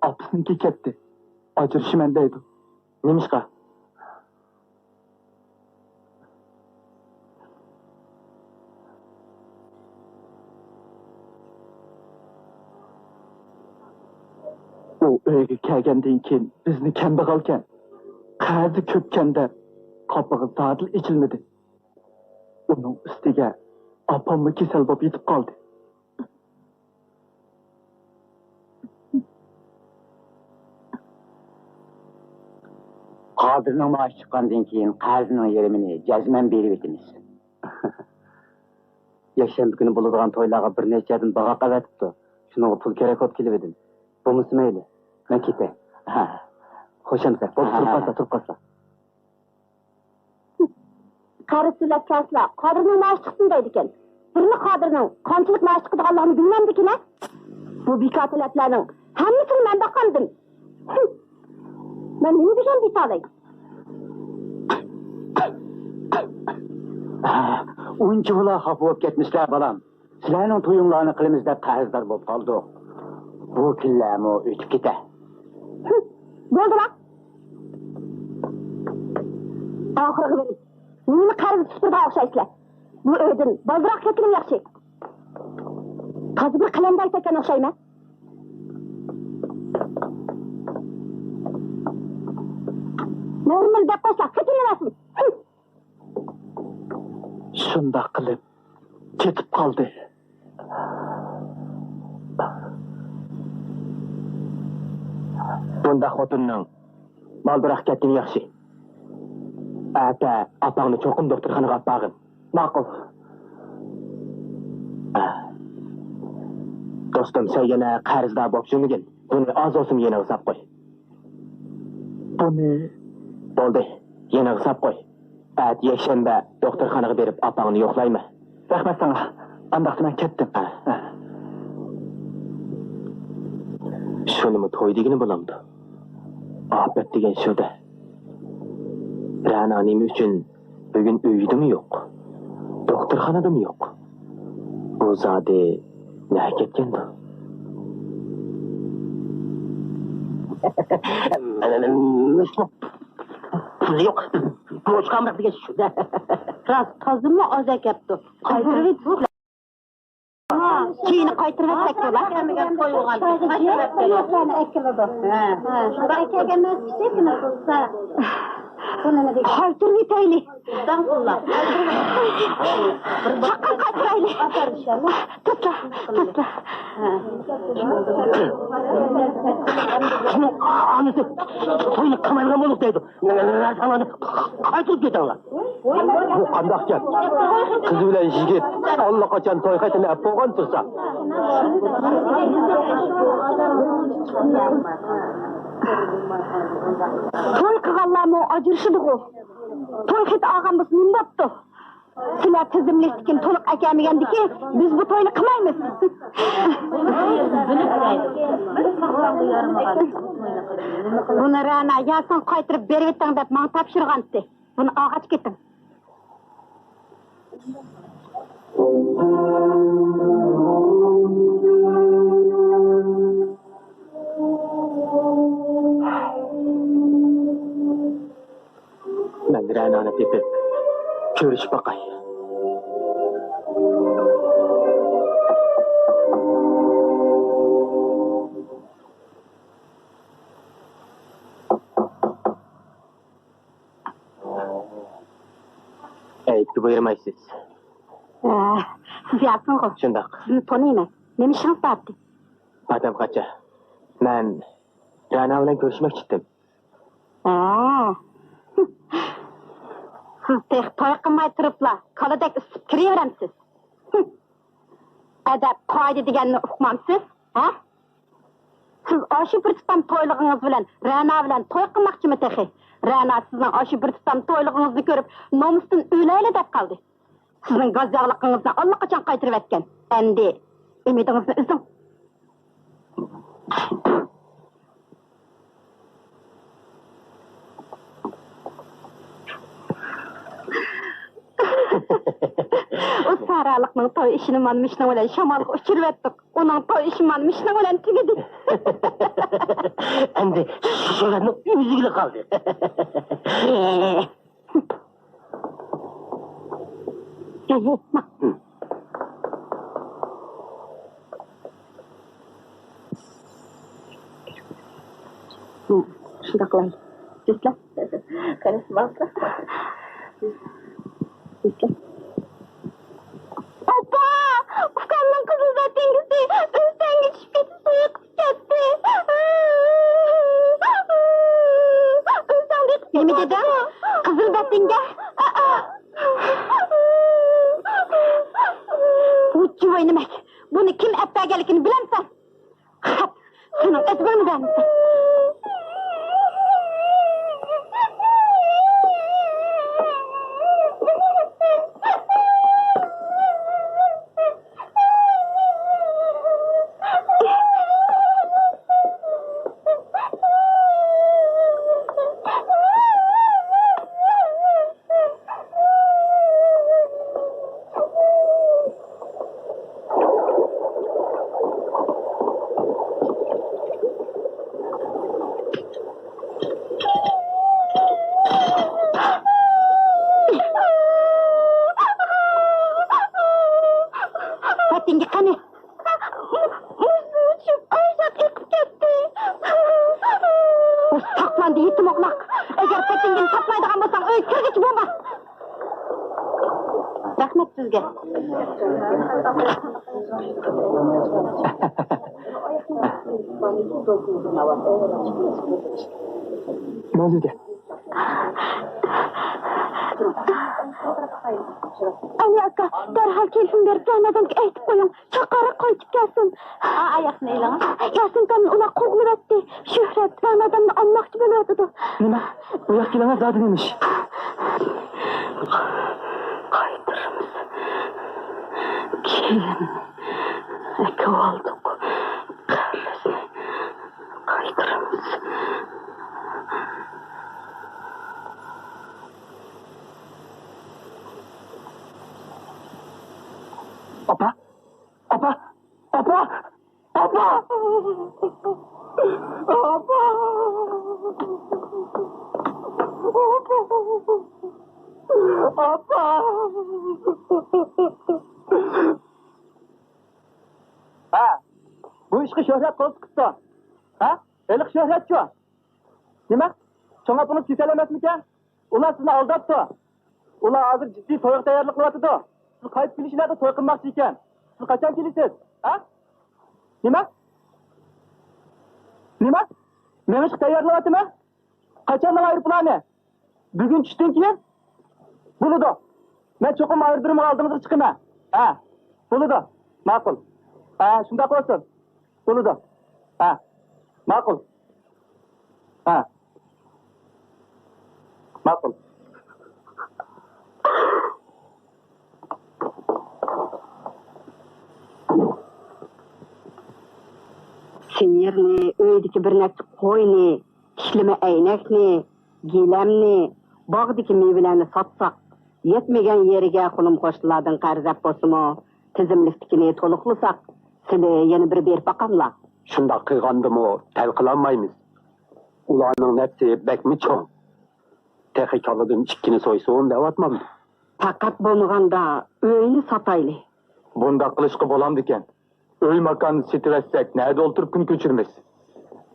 ئاپىسىنىڭكى كەتتى. ئاجرىشىمەن دەيدۇ. نېمىشقا؟ ئۇ ئۆيگە كەلگەندىن كېيىن بىزنى كەمبەغەلكەن، قەرزى كۆپكەن دەپ قاپىقى زادىلا ئېچىلمىدى. ئۇنىڭ ئۈستىگە ئاپاممۇ كېسەل بولۇپ يېتىپ قالدى. قادىرنىڭ مائاشى چىققاندىن كېيىن قەرزنىڭ يېرىمىنى جەزمەن بېرىۋېتىمىز. يەكشەنبە كۈنى بولىدىغان تويلارغا بىر نەچچە يەردىن باغاق ئەۋەتىپتۇ. شۇنىڭغا پۇل كېرەك بولۇپ كېلىۋىدىم. بولمىسا مەيلى، مەن كېتەي. ھە. خوش ئەمىسە، بولدى، تۇرۇپ قالسا، تۇرۇپ قالسا. قەرز تۆلەپ كەلسىلا، قادىرنىڭ مائاشى چىقسۇن دەيدىكەن. بىرلا قادىرنىڭ قانچىلىك مائاش چىقىدىغانلىقىنى بىلمەمدىكىن ھە؟ بۇ بىكار تەلەپلەرنىڭ ھەممىسىنى مەن باقامدىم. مەن نېمە دېگەن دېتالاي؟ ئۇنچىۋالا خاپا بولۇپ كەتمىسىلەر، بالام. سىلەرنىڭ تويۇڭلارنى قىلىمىز دەپ قەرزدار بولۇپ قالدۇق. بۇ كۈنلەرمۇ ئۆتۈپ كېتە. بولدىلا. ئاخىرىغا بېرىپ، مېنىمۇ قەرزگە تۇتۇپ تۇرىدىغان ئوخشايسىلەر. بۇ ئۆيدىن بالدۇرراق كەتكىنىم ياخشى. تازا بىر قەلەندەر كەتكەن ئوخشايمەن. نورمال دەپ قويسا، خېتىنى بەرسۇن. شۇنداق قىلىپ كېتىپ قالدى. بۇنداق خوتۇننىڭ بالدۇرراق كەتكىنى ياخشى. ئەتە ئاپاڭنى چوقۇم دوختۇرخانىغا ئاپارغىن. ماقۇل. دوستۇم، سەن يەنە قەرزدار بولۇپ يۈرمىگىن. بۇنى ئاز بولسىمۇ يېنىغا ساپ قوي. بۇنى. بولدى، يېنىغا ساپ قوي. ئەتە يەكشەنبە دوختۇرخانىغا بېرىپ ئاپاڭنى يوقلايمەن. رەھمەت ساڭا. ئانداقتا مەن كەتتىم. ھە. شۇنىمۇ توي دېگىنى بولامدۇ؟ ئاپەت دېگەن شۇ-دە. رەنا نېمە ئۈچۈن بۈگۈن ئۆيىدىمۇ يوق، دوختۇرخانىدىمۇ يوق؟ ئۇ زادى نەگە كەتكەندۇ؟ پۇلى يوق. بوش قالماق دېگەن شۇ-دە. راست، تازىمۇ ئاز ئەكەپتۇ. قايتۇرۇۋېتىسىلەر. كېيىن قايتۇرۇۋەتسەك بولار. قايتۇرۇۋەتسەك بولار. قايتۇرۇۋېتەيلى. چاققان قايتۇرايلى. تېزلا، تېزلا. ئانىسى توينى قىلمايدىغان بولۇپ دەيدۇ. قايتۇرۇپ كېتىڭلار. بۇ قانداق گەپ؟ قىز بىلەن يىگىت ئاللىقاچان توي خېتىنى ئەپ بولغان تۇرسا. توي قىلغانلارمۇ ئاجرىشىدىغۇ. توي خېتى ئالغان بولسا نېمە بوپتۇ؟ سىلەر تىزىملىكتىكىنى تولۇق ئەكەلمىگەندىكىن، بىز بۇ توينى قىلمايمىز. بۇنى رەنا يا سەن قايتۇرۇپ بېرىۋېتىڭ دەپ ماڭا تاپشۇرغانتى. بۇنى ئالغاچ كېتىڭ. مەن رەنانى تېپىپ كۆرۈشۈپ باقاي. ئەيىبكە بۇيرۇمايسىز. ئە، سىز ياسىنغۇ؟ شۇنداق. سىزنى تونۇيمەن. نېمە ئىشىڭىز بار ئىدى؟ ئادەم قاچا. مەن رەنا بىلەن كۆرۈشمەكچى ئىدىم. ھە. سىز تېخى توي قىلماي تۇرۇپلا كالىدەك ئىسسىپ كىرىۋېرەمسىز؟ ھىم. ئەدەپ، قائىدە دېگەننى ئۇقمامسىز، ھە؟ سىز ئاشۇ بىر تۇتام تويلۇقىڭىز بىلەن رەنا بىلەن توي قىلماقچىمۇ تېخى؟ رەنا سىزنىڭ ئاشۇ بىر تۇتام تويلۇقىڭىزنى كۆرۈپ، نومۇستىن ئۆلەيلى دەپ قالدى. سىزنىڭ گاز ياغلىقىڭىزنى ئاللىقاچان قايتۇرۇۋەتكەن. ئەمدى ئۈمىدىڭىزنى ئۈزۈڭ. ئۇ سەھرالىقنىڭ توي ئىشىنى مانا مۇشۇنىڭ بىلەن شامالغا ئۇچۇرۇۋەتتۇق. ئۇنىڭ توي ئىشى مانا مۇشۇنىڭ بىلەن تۈگىدى. ئەمدى شۇ شۆھرەتنىڭ ئۆزىگىلا قالدى. شۇنداق قىلايلى. تېزلا. قېنى، ماڭسا. تېزلا. ئاپا! ئۇكامنىڭ قىزىل بەتىنگىسى ئۆستەڭگە چۈشۈپ كېتىپ سۇيۇقىپ كەتتى. ئۆستەڭدە ئېقىپ نېمە دېدىڭ؟ قىزىل بەتىنگە؟ بۇ جۇۋاينىمەك. بۇنى كىم ئەپ بەرگەنلىكىنى بىلەمسەن؟ خەپ، سېنىڭ ئەزبىرىڭنى بەرمىسەم. پاتىڭگە قېنى؟ مۇشتىمۇ چۈشۈپ، ئاشۇنداق ئېقىپ كەتتى. ساقلاندى، يېتىم ئوغلاق. ئەگەر پېتىڭگىنى تاپمايدىغان بولساڭ، ئۆيگە كىرگۈچە بولما. رەھمەت سىزگە. مەن سىزگە. ئەلى ئاكا، دەرھال تېلېفون بېرىپ، رەنا ئادەمگە ئېيتىپ قويۇڭ. چاقارراق قايتىپ كەلسۇن. ئا، ئاياقنى ئېلىڭ. ياسىنكامنى ئۇلار قوغلىۋەتتى. شۆھرەت، رەنا ئادەمنى ئالماقچى بولۇۋاتىدۇ. نېمە؟ ئۇ ياققا كېلىڭە، زادى نېمە ئىش؟ قايتۇرىمىز. كېيىن ئەكىۋالدۇق. قەرزنى قايتۇرىمىز. ئاپا! ئاپا! ئاپا! ئاپا! ئاپا! ئاپا! ئاپا! ھە، بۇ ئىشقا شۆھرەت قول تىقىپتۇ. ھە؟ ھېلىقى شۆھرەتچۇ؟ نېمە؟ چوڭ ئاپىڭىز كېسەل ئەمەسمىكەن؟ ئۇلار سىزنى ئالداپتۇ. ئۇلار ھازىر جىددىي تويغا تەييارلىق قىلىۋاتىدۇ. سىز قايتىپ كېلىشىڭلاردا توي قىلماقچى ئىكەن. سىز قاچان كېلىسىز؟ ھە؟ نېمە؟ نېمە؟ مېڭىشقا تەييارلىۋاتىمەن. قاچاننىڭ ئايروپىلانى؟ بۈگۈن چۈشتىن كېيىن؟ بولىدۇ. مەن چوقۇم ئايرودرومغا ئالدىڭىزغا چىقىمەن. ھە، بولىدۇ. ماقۇل. ھە، شۇنداق بولسۇن. بولىدۇ. ھە، ماقۇل. ھە، ماقۇل. سىيىرنى، ئۆيدىكى بىر نەچچە قوينى، ئىشلىمە ئەينەكنى، گىلەمنى، باغدىكى مېۋىلەرنى ساتساق، يەتمىگەن يېرىگە قولۇم-قوشنىلاردىن قەرز ئەپ بولسىمۇ، تىزىملىكتىكىنى تولۇقلىساق، سىلى يەنە بىر بېرىپ باقاملا. شۇنداق قىلغاندىمۇ تەل قىلالمايمىز. ئۇلارنىڭ نەپسى بەكمۇ چوڭ. تېخى كاللىدىن ئىككىنى سويسۇن دەۋاتمامدۇ؟ پەقەت بولمىغاندا ئۆينى ساتايلى. بۇنداق قىلىشقا بولامدىكەن؟ ئۆي-ماكاننى سېتىۋەتسەك، نەدە ئولتۇرۇپ كۈن كۆچۈرىمىز؟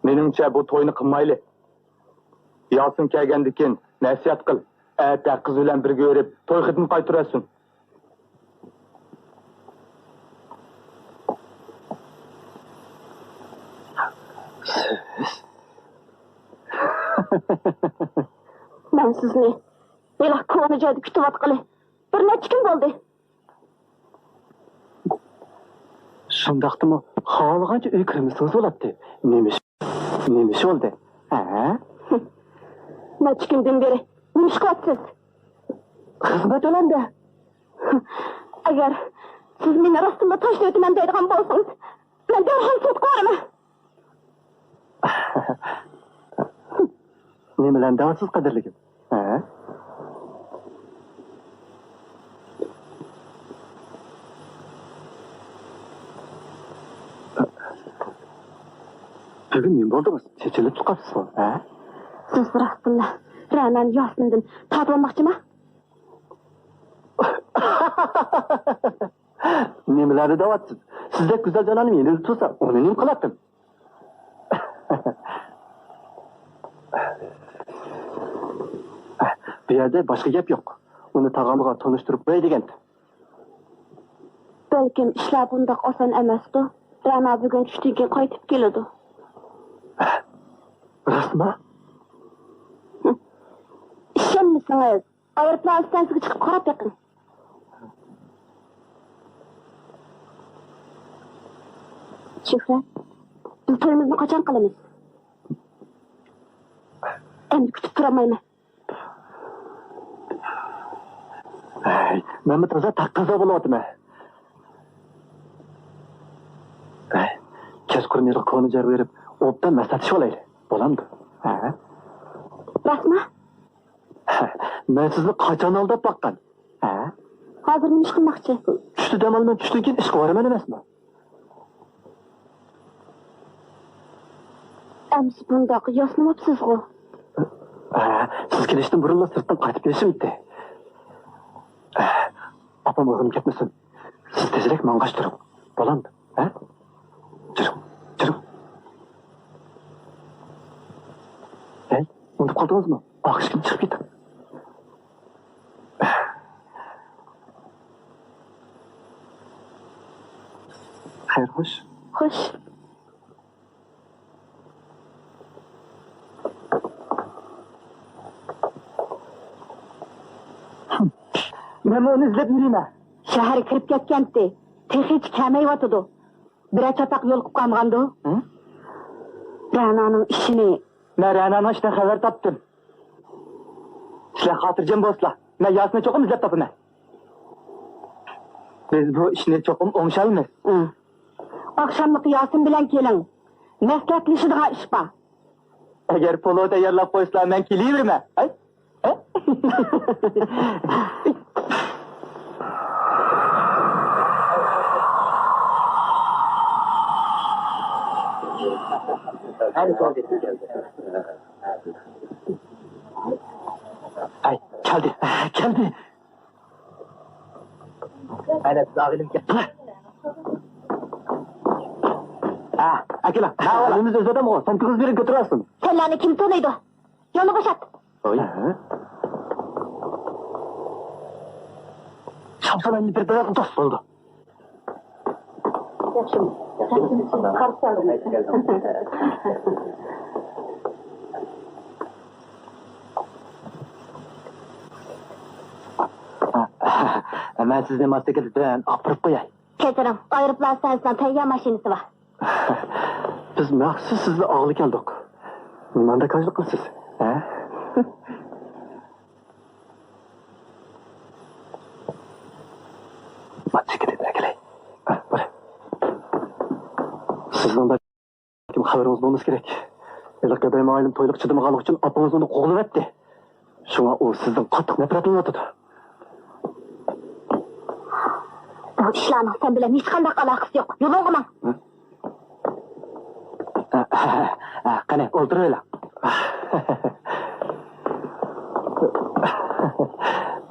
مېنىڭچە، بۇ توينى قىلمايلى. ياسىن كەلگەندىكىن نەسىھەت قىل، ئەتە قىز بىلەن بىرگە يۈرۈپ، توي خېتىنى قايتۇرۇۋەتسۇن. سىز؟ مەن سىزنى ھېلىقى كونا جايدا كۈتۈۋاتقىلى بىر نەچچە كۈن بولدى. شۇنداقتىمۇ خالىغانچە ئۆيگە كىرمىسىڭىز بولاتتى. نېمە ئىش، نېمە ئىش بولدى؟ ھە؟ نەچچە كۈندىن بېرى نېمە ئىش قىلىۋاتىسىز؟ خىزمەت ئەلەمدە. ئەگەر سىز مېنى راستتىنلا تاشلىۋېتىمەن دەيدىغان بولسىڭىز، مەن دەرھال سوتقا بارىمەن. نېمىلەرنى دەۋاتىسىز، قەدىرلىكىم؟ ھە؟ بۈگۈن نېمە بولدىڭىز؟ چېچىلىپ چىقىپسىزغۇ، ھە؟ سىز راستتىنلا رەنانى ياسىندىن تارتىۋالماقچىما؟ نېمىلەرنى دەۋاتىسىز؟ سىزدەك گۈزەل جانانىم يېنىدا تۇرسا، ئۇنى نېمە قىلاتتىم؟ بۇ يەردە باشقا گەپ يوق. ئۇنى تاغامغا تونۇشتۇرۇپ قوياي دېگەنتىم. بەلكىم ئىشلار بۇنداق ئاسان ئەمەستۇ. رەنا بۈگۈن چۈشتىن كېيىن قايتىپ كېلىدۇ. راستمۇ؟ ئىشەنمىسىڭىز، ئايروپىلان ئىستانسىسىغا چىقىپ قاراپ بېقىڭ. شۆھرەت، بىز تويىمىزنى قاچان قىلىمىز؟ ئەمدى كۈتۈپ تۇرالمايمەن. ھەي، مەنمۇ تازا تەقەززا بولۇۋاتىمەن. ھەي، كەچقۇرۇن ھېلىقى كونا جايغا بېرىپ، ئوبدان مەسلىھەتلىشىۋالايلى. بولامدۇ؟ ھە؟ راستمۇ؟ مەن سىزنى قاچان ئالداپ باققان؟ ھە؟ ھازىر نېمە ئىش قىلماقچى؟ چۈشتە دەم ئالىمەن، چۈشتىن كېيىن ئىشقا بارىمەن ئەمەسمۇ؟ ئەمىسە بۇنداق ياسىنىۋاپسىزغۇ؟ ھە، سىز كېلىشتىن بۇرۇنلا سىرتتىن قايتىپ كېلىشىم ئىدى. ئاپام ئويغىنىپ كەتمىسۇن. سىز تېزرەك ماڭغاچ تۇرۇڭ. بولامدۇ؟ ھە؟ جۈرۈڭ، جۈرۈڭ. ھەي، ئۇنتۇپ قالدىڭىزمۇ؟ ئاخشىكىنى چىقىپ كېتىڭ. خەير، خوش. خوش. مەنمۇ ئۇنى ئىزدەپ يۈرىمەن. شەھەرگە كىرىپ كەتكەنتى. تېخىچە كەلمەيۋاتىدۇ. بىرەر چاتاق يولۇقۇپ قالمىغاندۇ؟ ھە؟ رەنانىڭ ئىشىنى. مەن رەنانىڭ ئىشىدىن خەۋەر تاپتىم. سىلەر خاتىرجەم بولسىلا، مەن ياسىننى چوقۇم ئىزدەپ تاپىمەن. بىز بۇ ئىشنى چوقۇم ئوڭشايمىز. ھە. ئاخشاملىقى ياسىن بىلەن كېلىڭ. مەسلىھەتلىشىدىغان ئىش بار. ئەگەر پولۇ تەييارلاپ قويسىلا، مەن كېلىۋېرىمەن. ھەي؟ ھەي، كەلدى، كەلدى. ئەنە سىز ئاغىنىم كەلدى. ھە، ئەكېلىڭ. ئۆزىمىز ئۆز ئادەمغۇ، سومكىڭىزنى بېرىپ كۆتۈرەرسىز. سەنلەرنى كىم تونۇيدۇ؟ يولنى بوشات. ھوي. شامسان ئەمدى بىر دەرەخ دوست بولدى. ياخشى. قارشى ئالىمەن. مەن سىزنى ماسسىكىدىن ئاپىرىپ قوياي. كەچۈرۈڭ، ئايروپىلان ئىستانسىسىنىڭ تەييار ماشىنىسى بار. بىز مەخسۇس سىزنى ئالغىلى كەلدۇق. نېمانداق كاجلىق قىلىسىز، ھە؟ مانا چېكىت ئەكېلەي. ھە، بار. سىزنىڭ بەلكىم خەۋىرىڭىز بولمىسا كېرەك. ھېلىقى گاداي مۇئەللىم تويلۇققا چىدىمىغانلىقى ئۈچۈن ئاپىڭىز ئۇنى قوغلىۋەتتى. شۇڭا ئۇ سىزدىن قاتتىق نەپرەتلىنىۋاتىدۇ. بۇ ئىشلارنىڭ سەن بىلەن ھېچقانداق ئالاقىسى يوق. يولۇڭغا ماڭ. ھە؟ ھە، ھە، ھە، قېنى، ئولتۇرۇۋېلىڭ.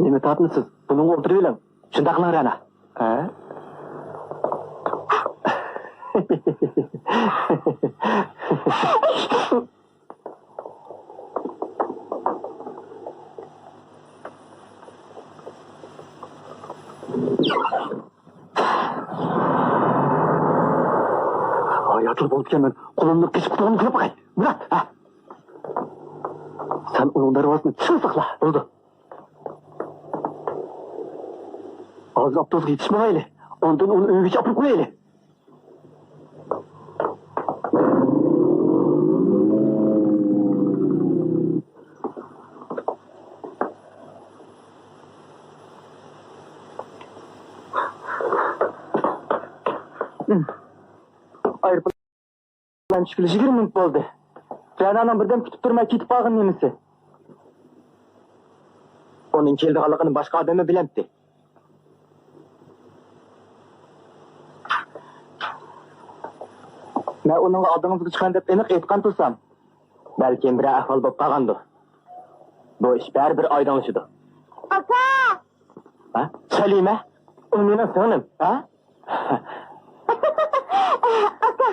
نېمە تارتىنىسىز؟ بۇنىڭغا ئولتۇرۇۋېلىڭ. شۇنداق قىلىڭ، رەنا. ھە؟ ھاياتلا بولىدىكەنمەن، قولۇمنى قىچىپ قۇتۇلغىنىنى كۆرۈپ باقاي. مۇرات، ھە؟ سەن ئۇنىڭ دەرۋازىسىنى چىڭ ساقلا. بولىدۇ. ھازىر ئاپتوبۇسقا يېتىشمەيلى. ئاندىن ئۇنى ئۆيگىچە ئاپىرىپ قويايلى. ئايروپىلان چۈشكىلى يىگىرمە مىنۇت بولدى. رەنانىڭ بىردەم كۈتۈپ تۇرماي كېتىپ قالغىنى نېمىسى؟ ئۇنىڭ كېلىدىغانلىقىنى باشقا ئادەممۇ بىلەمتى؟ مەن ئۇنىڭغا ئالدىڭىزغا چىقىمەن دەپ ئېنىق ئېيتقان تۇرسام، بەلكىم بىرەر ئەھۋال بولۇپ قالغاندۇ. بۇ ئىش بەرىبىر ئايدىڭلىشىدۇ. ئاكا! ھە؟ سەلىمە؟ ئۇ مېنىڭ سىڭلىم، ھە؟ ئاكا!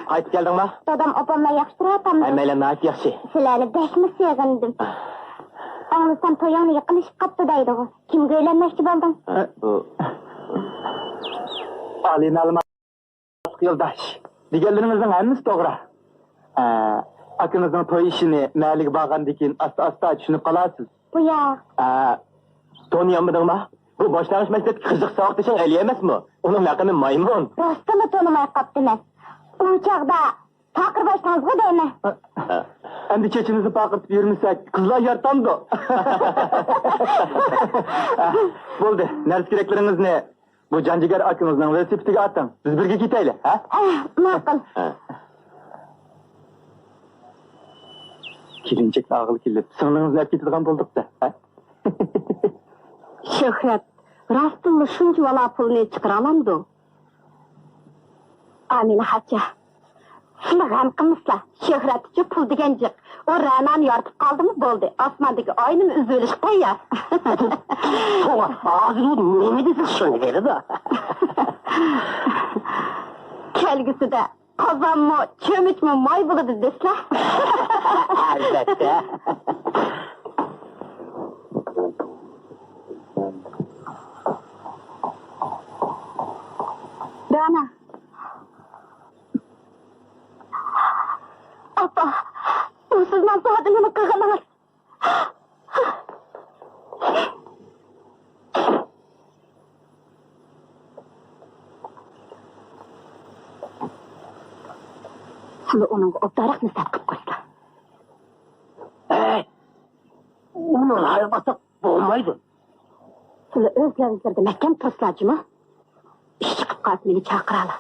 قايتىپ كەلدىڭما؟ دادام، ئاپام بىلەن ياخشى تۇرۇۋاتامدۇ؟ ھەممەيلەن ناھايىتى ياخشى. سىلەرنى بەكمۇ سېغىندىم. ئاڭلىسام تويۇڭنى يېقىنلىشىپ قاپتۇ دەيدىغۇ. كىمگە ئۆيلەنمەكچى بولدۇڭ؟ ھە؟ بۇ ئالىي مەلۇمات يولداش، دېگەنلىرىڭىزنىڭ ھەممىسى توغرا. ئە، ئاكىڭىزنىڭ توي ئىشىنى مەھەللىگە بارغاندىن كېيىن ئاستا-ئاستا چۈشىنىپ قالارسىز. بۇ ياق. ئە، تونۇيالمىدىڭما؟ بۇ باشلانغۇچ مەكتەپتىكى قىزىق ساۋاقدىشىڭ ئەلى ئەمەسمۇ؟ ئۇنىڭ لەقىمى مايمۇن. راستىنلا تونۇماي قاپتىمەن. ئۇ چاغدا پاقىر باشلاڭىزغۇ دەيمەن. ئەمدى چېچىمىزنى پارقىرىتىپ يۈرمىسەك، قىزلار يارىتامدۇ؟ بولدى، نەرسە-كېرەكلىرىڭىزنى بۇ جان-جىگەر ئاكىڭىزنىڭ ۋېلىسىپىتىگە ئارتىڭ، بىز بىرگە كېتەيلى، ھە؟ ھە، ماقۇل. ھە. كېلىنچەكنى ئالغىلى كېلىپ، سىڭلىڭىزنى ئەپ كېتىدىغان بولدۇق-دە، ھە؟ شۆھرەت، راستتىنلا شۇنچە ۋالا پۇلنى چىقىرالامدۇ؟ ئامىنە خاچا، سىلى غەم قىلمىسىلا، شۆھرەتكىچۇ پۇل دېگەن جىق. ئۇ رەنانى يارىتىپ قالدىمۇ بولدى، ئاسماندىكى ئاينىمۇ ئۈزۈۋېلىشقا تەييار. توغرا، ھازىر ئۇ نېمە دېسە شۇنى بېرىدۇ. كەلگۈسىدە قازانمۇ، چۆمۈچمۇ ماي بولىدۇ دېسىلە. ئەلۋەتتە. رەنا. ئاپا، بۇ سىزنىڭ زادى نېمە قىلغىنىڭىز؟ سىلى ئۇنىڭغا ئوبدانراق نەسىھەت قىلىپ قويسىلا. ھەي، ئۇنى رايىغا باسساق بولمايدۇ. سىلى ئۆز لەۋزلىرىدە مەھكەم تۇرسىلا جۇمۇ. ئىش چىقىپ قالسا مېنى چاقىرالا.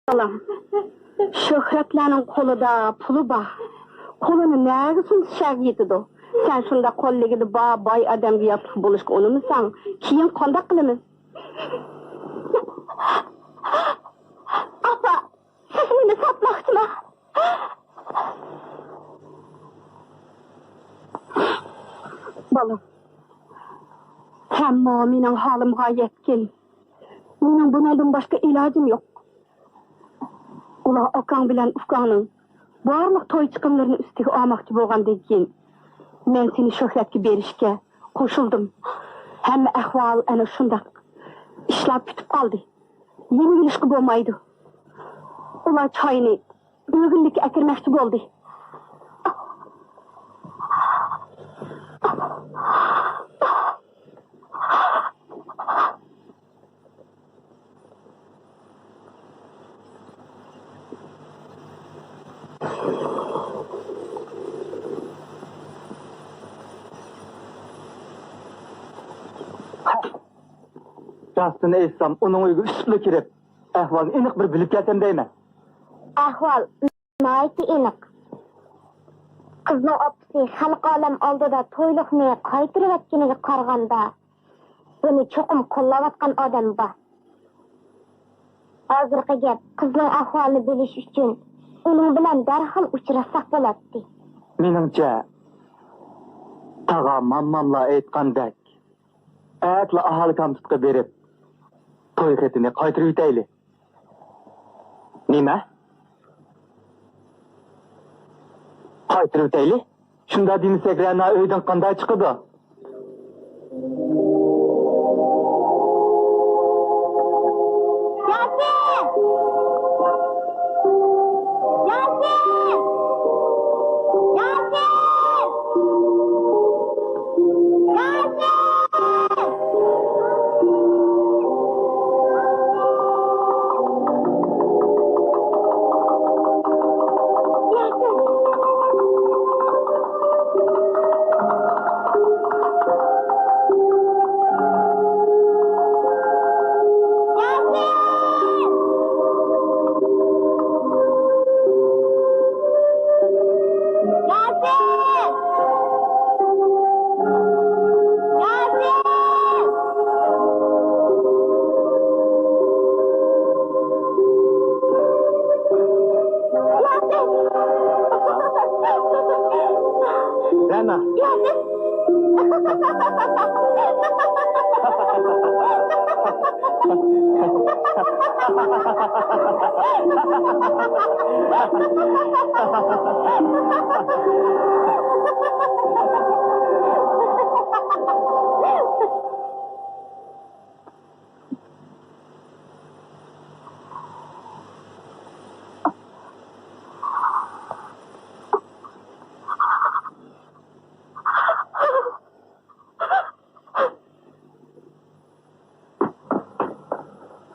بالام، شۆھرەتلەرنىڭ قولىدا پۇلى بار. قولىنى نەگە سۇنسا شەگە يېتىدۇ. سەن شۇنداق قوللىكىدا بار باي ئادەمگە ياتلىق بولۇشقا ئۇنىمىساڭ، كېيىن قانداق قىلىمىز؟ ئاپا، سىز مېنى ساتماقچىما؟ بالام، سەنمۇ مېنىڭ ھالىمغا يەتكىن. مېنىڭ بۇنىڭدىن باشقا ئىلاجىم يوق. ئۇلار ئاكاڭ بىلەن ئۇكاڭنىڭ بارلىق توي چىقىملىرىنى ئۈستىگە ئالماقچى بولغاندىن كېيىن، مەن سېنى شۆھرەتكە بېرىشكە قوشۇلدۇم. ھەممە ئەھۋال ئەنە شۇنداق. ئىشلار پۈتۈپ قالدى. يېنىۋېلىشقا بولمايدۇ. ئۇلار چاينى ئۆگۈنلۈككە ئەكىرمەكچى بولدى. راستىنى ئېيتسام، ئۇنىڭ ئۆيىگە ئۈچ كۈنلا كىرىپ، ئەھۋالنى ئېنىق بىر بىلىپ كەلسەم دەيمەن. ئەھۋال ناھايىتى ئېنىق. قىزنىڭ ئاپىسى خەلقى ئالەم ئالدىدا تويلۇقنى قايتۇرۇۋەتكىنىگە قارىغاندا، بۇنى چوقۇم قوللاۋاتقان ئادەم بار. ھازىرقى گەپ قىزنىڭ ئەھۋالىنى بىلىش ئۈچۈن ئۇنىڭ بىلەن دەرھال ئۇچراشساق بولاتتى. مېنىڭچە، تاغا مامماملار ئېيتقاندەك، ئەتىلا ئاھالە كامپۇسقا بېرىپ، توي خېتىنى قايتۇرۇۋېتەيلى. نېمە؟ قايتۇرۇۋېتەيلى؟ شۇنداق دېمىسەك، رەنا ئۆيدىن قانداق چىقىدۇ؟ ياسىن! ياسىن! ياسىن! رەنا.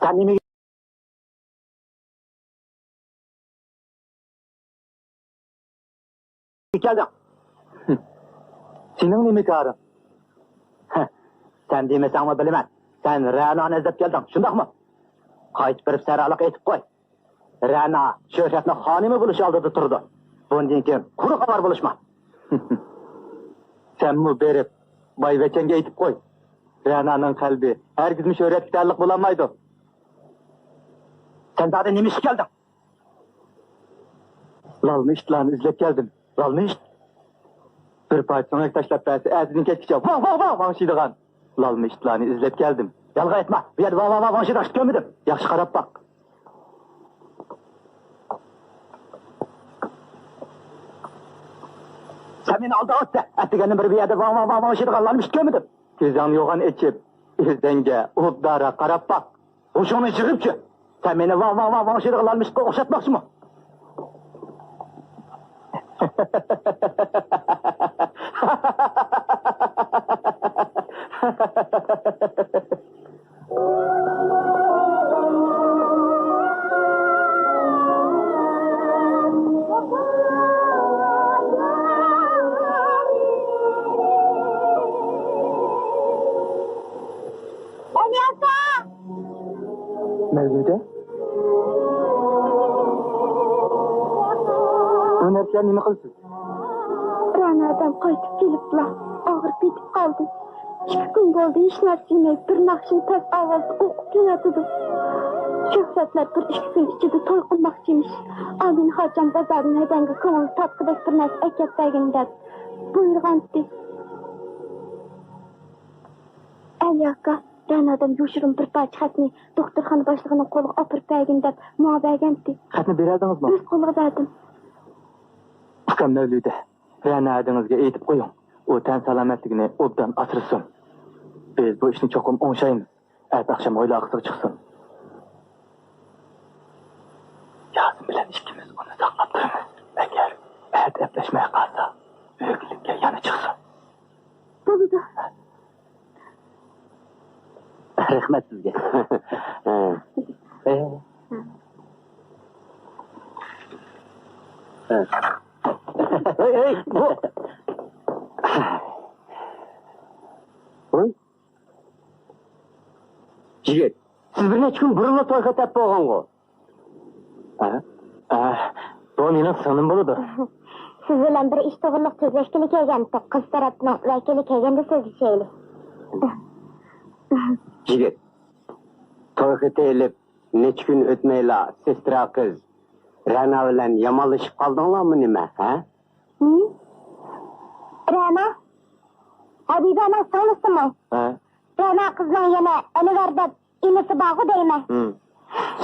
سەن نېمىگە كەلدىڭ؟ سېنىڭ نېمە كارىڭ؟ سەن دېمىسەڭمۇ بىلىمەن. سەن رەنانى ئىزدەپ كەلدىڭ، شۇنداقمۇ؟ قايتىپ بېرىپ سەرراق ئېيتىپ قوي. رەنا شۆھرەتنىڭ خانىمى بولۇش ئالدىدا تۇرىدۇ. بۇندىن كېيىن قۇرۇق ئاۋارە بولۇشما. سەنمۇ بېرىپ بايۋەچەنگە ئېيتىپ قوي. رەنانىڭ قەلبى ھەرگىزمۇ شۆھرەتكە تەئەللۇق بولالمايدۇ. سەن زادى نېمە ئىشقا كەلدىڭ؟ لالما ئىتلارنى ئىزدەپ كەلدىم. لالما ئىت. بىر پارچە سۆڭەك تاشلاپ بەرسە، ئەتىدىن كەچكىچە ۋاڭ، ۋاڭ، ۋاڭ، ۋاڭشىيدىغان لالما ئىتلارنى ئىزدەپ كەلدىم. يالغان ئېيتما، بۇ يەردە ۋاڭ، ۋاڭ، ۋاڭ، ۋاڭشىيدىغان ئىت كۆرمىدىم. ياخشى قاراپ باق. سەن مېنى ئالداۋاتسەن. ئەتىگەندىن بېرى بۇ يەردە ۋاڭ، ۋاڭ، ۋاڭ، ۋاڭشىيدىغان لالما ئىت كۆرمىدىم. كۆزۈڭنى يوغان ئېچىپ، ئۆزۈڭگە ئوبدانراق قاراپ باق. ھوشۇڭنى يىغىپ كۆر. سەن مېنى ۋاڭ، ۋاڭ، ۋاڭ، ۋاڭشىيدىغان لالما ئىتقا ئوخشاتماقچىمۇ؟ مەۋلۇدە؟ بۇ نەرسىلەرنى نېمە قىلىسىز؟ رەنا دادام قايتىپ كېلىپلا ئاغرىپ يېتىپ قالدى. ئىككى كۈن بولدى، ھېچ نەرسە يېمەي، بىر ناخشىنى پەس ئاۋازدا ئوقۇپ كېلىۋاتىدۇ. شۆھرەتلەر بىر ئىككى كۈن ئىچىدە توي قىلماقچىمىش. ئاندىن خاچام بازاردىن ھەدەڭگە كۆڭۈل تارتقۇدەك بىر نەرسە ئەكەپ بەرگىن دەپ بۇيرۇغانتى. ئەلى ئاكا، رەنادىن يوشۇرۇن بىر پارچە خەتنى دوختۇرخانا باشلىقىنىڭ قولىغا ئاپىرىپ بەرگىن دەپ ماڭا بەرگەنتى. خەتنى بېرەلدىڭىزمۇ؟ ئۆز قولىغا بەردىم. ئۇكام مەۋلۇدە، رەنا ھەدىڭىزگە ئېيتىپ قويۇڭ، ئۇ تەن سالامەتلىكىنى ئوبدان ئاسرىسۇن. بىز بۇ ئىشنى چوقۇم ئوڭشايمىز. ئەتە ئاخشام ھويلا ئارقىسىغا چىقسۇن. ياسىن بىلەن ئىككىمىز ئۇنى ساقلاپ تۇرىمىز. ئەگەر ئەتە ئەپلەشمەي قالسا، ئۆگىلىككە يەنە چىقسۇن. بولىدۇ. رەھمەت سىزگە. ھەي، ھەي، بۇ. ۋاي. يىگىت، سىز بىر نەچچە كۈن بۇرۇنلا توي خېتى ئەپ بولغانغۇ؟ ئە، ئە، بۇ مېنىڭ سىڭلىم بولىدۇ. سىز بىلەن بىر ئىش توغرىلىق سۆزلەشكىلى كەلگەنتۇق. قىز تەرەپنىڭ ۋەكىلى كەلگەندە سۆزلىشەيلى. يىگىت، توي خېتى ئېلىپ نەچچە كۈن ئۆتمەيلا سېسترا قىز رەنا بىلەن يامانلىشىپ قالدىڭلارمۇ نېمە، ھە؟ ھىم؟ رەنا؟ ھەبىبەنىڭ سىڭلىسىمۇ؟ ھە. رەنا قىزنىڭ يەنە ئەنۋەر دەپ ئىنىسى بارغۇ دەيمەن. ھىم.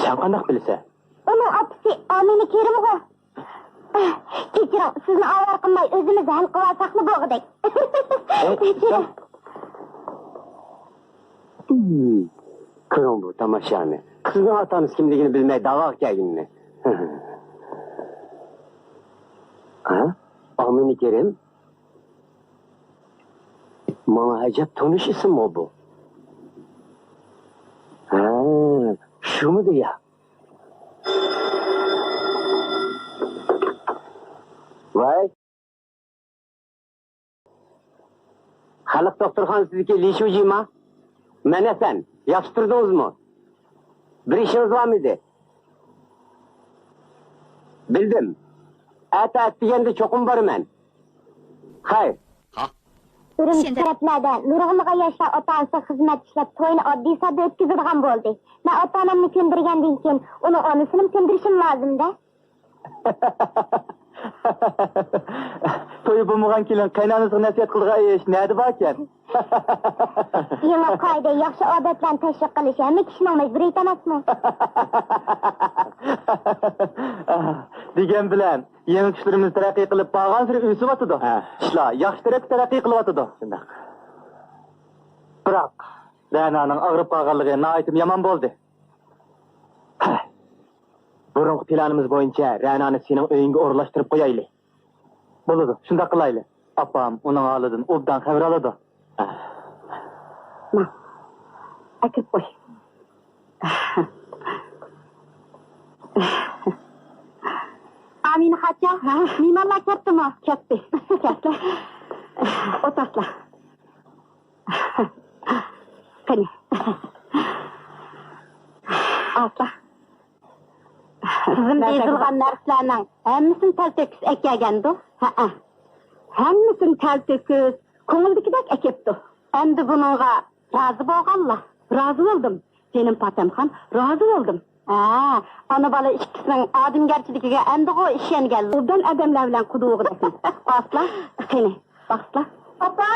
سەن قانداق بىلىسەن؟ ئۇنىڭ ئاپىسى ئامىنە كېرىمغۇ. كېچىرىڭ، سىزنى ئاۋارە قىلماي ئۆزىمىز ھەل قىلىۋالساقلا بولغۇدەك. ھەي، كېچىرىڭ. كۆرۈڭ بۇ تاماشانى. قىزنىڭ ئاتا-ئانىسى كىملىكىنى بىلمەي داۋاغا كەلگىنىنى. ھە؟ ئامىنە كېرىم؟ ماڭا ئەجەب تونۇش ئىسىمغۇ بۇ. ھە، شۇمىدۇ يا؟ ۋاي. خەلق دوختۇرخانىسىدىكى لى شۇجىما؟ مەن ھەسەن، ياخشى تۇردىڭىزمۇ؟ بىر ئىشىڭىز بارمىدى؟ بىلدىم. ئەتە ئەتىگەندە چوقۇم بارىمەن. خەير. ئۈرۈمچى تەرەپلەردە نۇرغۇنلىغان ياشلار ئاتا-ئانىسىغا خىزمەت ئىشلەپ، توينى ئاددىي-ساددا ئۆتكۈزىدىغان بولدى. مەن ئاتا-ئانامنى كۆندۈرگەندىن كېيىن، ئۇنىڭ ئانىسىنىمۇ كۆندۈرۈشۈم لازىم-دە. تويى بولمىغان كېلىن قەينانىسىغا نەسىھەت قىلىدىغان ئىش نەدە باركەن؟ يېڭى قائىدە، ياخشى ئادەتلەرنى تەشۋىق قىلىش ھەممە كىشىنىڭ مەجبۇرىيىتى ئەمەسمۇ؟ دېگەن بىلەن، يېڭى كۈچلىرىمىز تەرەققىي قىلىپ بارغانسېرى ئۆسۈۋاتىدۇ. ھە. ئىشلار ياخشى تەرەپكە تەرەققىي قىلىۋاتىدۇ. شۇنداق. بىراق، رەنانىڭ ئاغرىپ قالغانلىقى ناھايىتىمۇ يامان بولدى. ھە. بۇرۇنقى پىلانىمىز بويىچە رەنانى سېنىڭ ئۆيۈڭگە ئورۇنلاشتۇرۇپ قويايلى. بولىدۇ، شۇنداق قىلايلى. ئاپام ئۇنىڭ ھالىدىن ئوبدان خەۋەر ئالىدۇ. ماڭ، ئەكىرىپ قوي. ئامىنە خاچا، ھە؟ مېھمانلار كەتتىمۇ؟ كەتتى. كەتتى. ئولتۇرسىلا. قېنى. ئاسلا. قىزىم يېزىلغان نەرسىلەرنىڭ ھەممىسىنى تەلتۆكۈس ئەكەلگەندۇ؟ ھەئە. ھەممىسىنى تەلتۆكۈس، كۆڭۈلدىكىدەك ئەكەپتۇ. ئەمدى بۇنىڭغا رازى بولغانلا؟ رازى بولدۇم. جېنىم پاتەمخان، رازى بولدۇم. ھە، ئانا-بالا ئىككىسىنىڭ ئادەمگەرچىلىكىگە ئەمدىغۇ ئىشەنگەن. ئوبدان ئادەملەر بىلەن قۇدۇغا دەسمە. ئاسلا، قېنى، باقسىلا. ئاپا!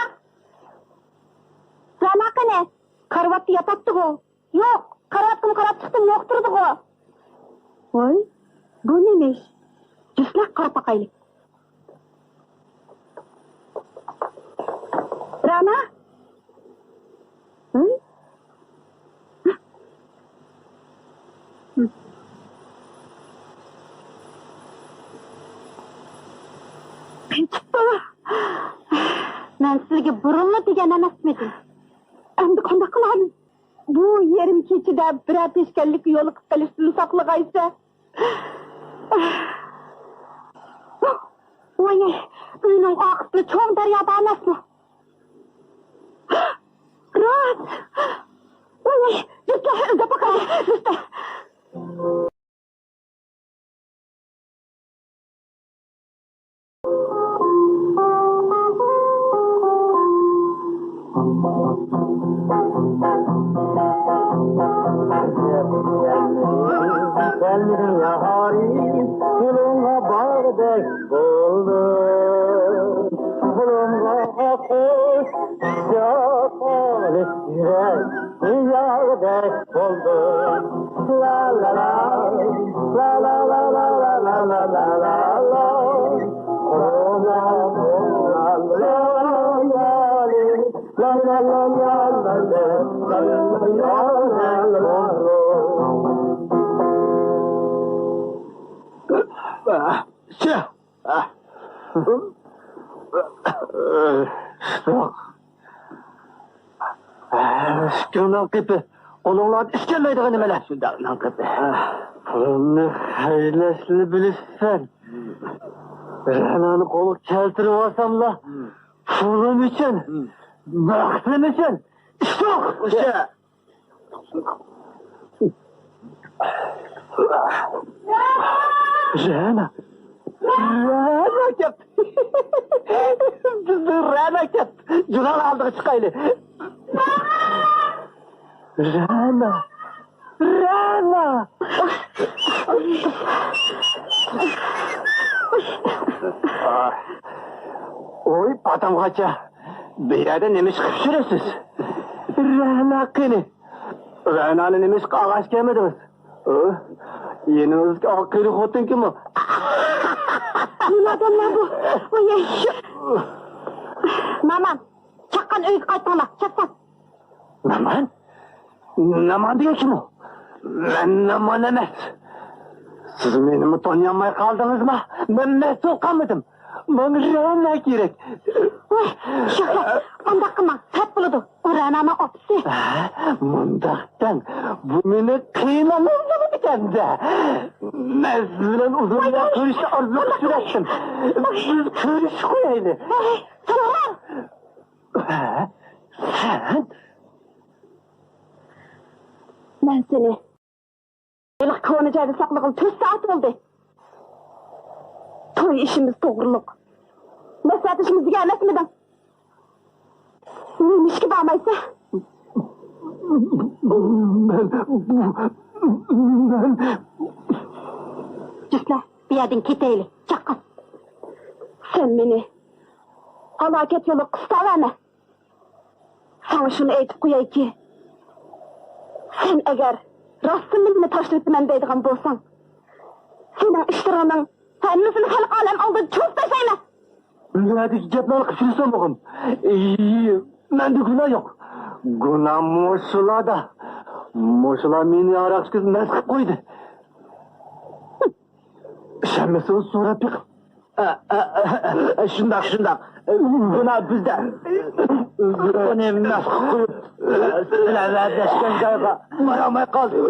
رەنا قېنى؟ كارىۋاتتا ياتاتتىغۇ. يوق، قارىۋاتقىنى قاراپ چىقتىم، يوق تۇرىدىغۇ. ۋاي، بۇ نېمە ئىش؟ جۈسلەپ قاراپ باقايلى. رەنا؟ ھىم؟ قېچىپتۇ. مەن سىزگە بۇرۇنلا دېگەن ئەمەسمىدىم؟ ئەمدى قانداق قىلارمىز؟ بۇ يېرىم كېچىدە بىرەر پېشكەللىككە يولۇقۇپ قېلىشتىن ساقلىغايسەن. ۋاي، ئۆينىڭ ئارقىسىدا چوڭ دەريا بار ئەمەسمۇ؟ راست! ۋاي، ۋاي، دوستلار، ئىزدەپ باقايلى، دوستلار. يولۇڭغا باردەك بولدۇم، يولۇڭغا قوش شاپالىق يۈرەك. ياردەك بولدۇم. لا لا لا، لا لا لا. ئىككىڭنىڭ قېپى، قولۇڭلاردىن ئىش كەلمەيدىغان نېمىلەر. شۇنداقنىڭ قېپى. پۇلۇمنى خەجلەشنى بىلىسەن. رەنانى قولغا كەلتۈرۈۋالساملا، پۇلۇم ئۈچۈن، بەختىم ئۈچۈن ئىش يوق. رەنا. رەنا كەپتۇ. بىزنىڭ رەنا كەپتۇ. جۇلال ئالدىغا چىقايلى. رەنا. رەنا. ۋوي، پاتام غاچا. بۇ يەردە نېمە ئىش قىلىپ يۈرىسىز؟ رەنا قېنى؟ رەنانى نېمە ئىشقا ئالغاچ كەلمىدىڭىز؟ ھە؟ يېنىڭىزدىكى ئاق قېرى خوتۇن كىم ئۇ؟ نېمە ئادەملەر بۇ؟ ۋاي، شۇ. مامان، چاققان ئۆيگە قايتىڭلار، چاققان. نامان؟ نامان دېگەن كىم ئۇ؟ مەن نامان ئەمەس. سىز مېنىمۇ تونۇيالماي قالدىڭىزما؟ مەن مەسئۇل قالمىدىم. ماڭا رەنا كېرەك. ۋاي، شۆھرەت، ئانداق قىلماڭ، سەت بولىدۇ. ئۇ رەنانىڭ ئاپىسى. ھە، مۇنداق دەڭ، بۇ مېنىڭ قېيىنئانام بولىدىكەن-دە. مەن سىز بىلەن ئۇزۇن ۋاي، ۋاي. كۆرۈشنى ئارزۇ سۈرەتتىم. بىز كۆرۈشۈپ قويايلى. ھەي، سەرۋەر! ھە؟ سەن؟ مەن سېنى ھېلىقى كونا جايدا ساقلىغىلى تۆت سائەت بولدى. توي ئىشىمىز توغرۇلۇق مەسلىھەتلىشىمىز دېگەن ئەمەسمىدىڭ؟ نېمىشقا بارمايسەن؟ مەن، مەن. جۈپلەر، بۇ يەردىن كېتەيلى، چاققان. سەن مېنى ھالاكەت يولىغا قىستاۋەرمە. ساڭا شۇنى ئېيتىپ قويايكى، سەن ئەگەر راستتىنلا مېنى تاشلىۋېتىمەن دەيدىغان بولساڭ، سېنىڭ ئىشلىرىڭنىڭ ھەممىسىنى خەلق ئالەم ئالدىدا چۇۋۇپ تاشلايمەن. بۇ يەردىكى گەپلەرنى قىلىپ يۈرسەم بولغۇم. ئى، مەندە گۇناھ يوق. گۇناھ مۇشۇلاردا. مۇشۇلار مېنى ھاراق ئىچكۈزۈپ مەست قىلىپ قويدى. ئىشەنمىسىڭىز سوراپ بېقىڭ. ئە، ئە، ئە، ئە، شۇنداق، شۇنداق. گۇناھ بىزدە. ئۇنى مەست قىلىپ قويۇپ، سىلەر ۋەدىلەشكەن جايغا بارالماي قالدۇق.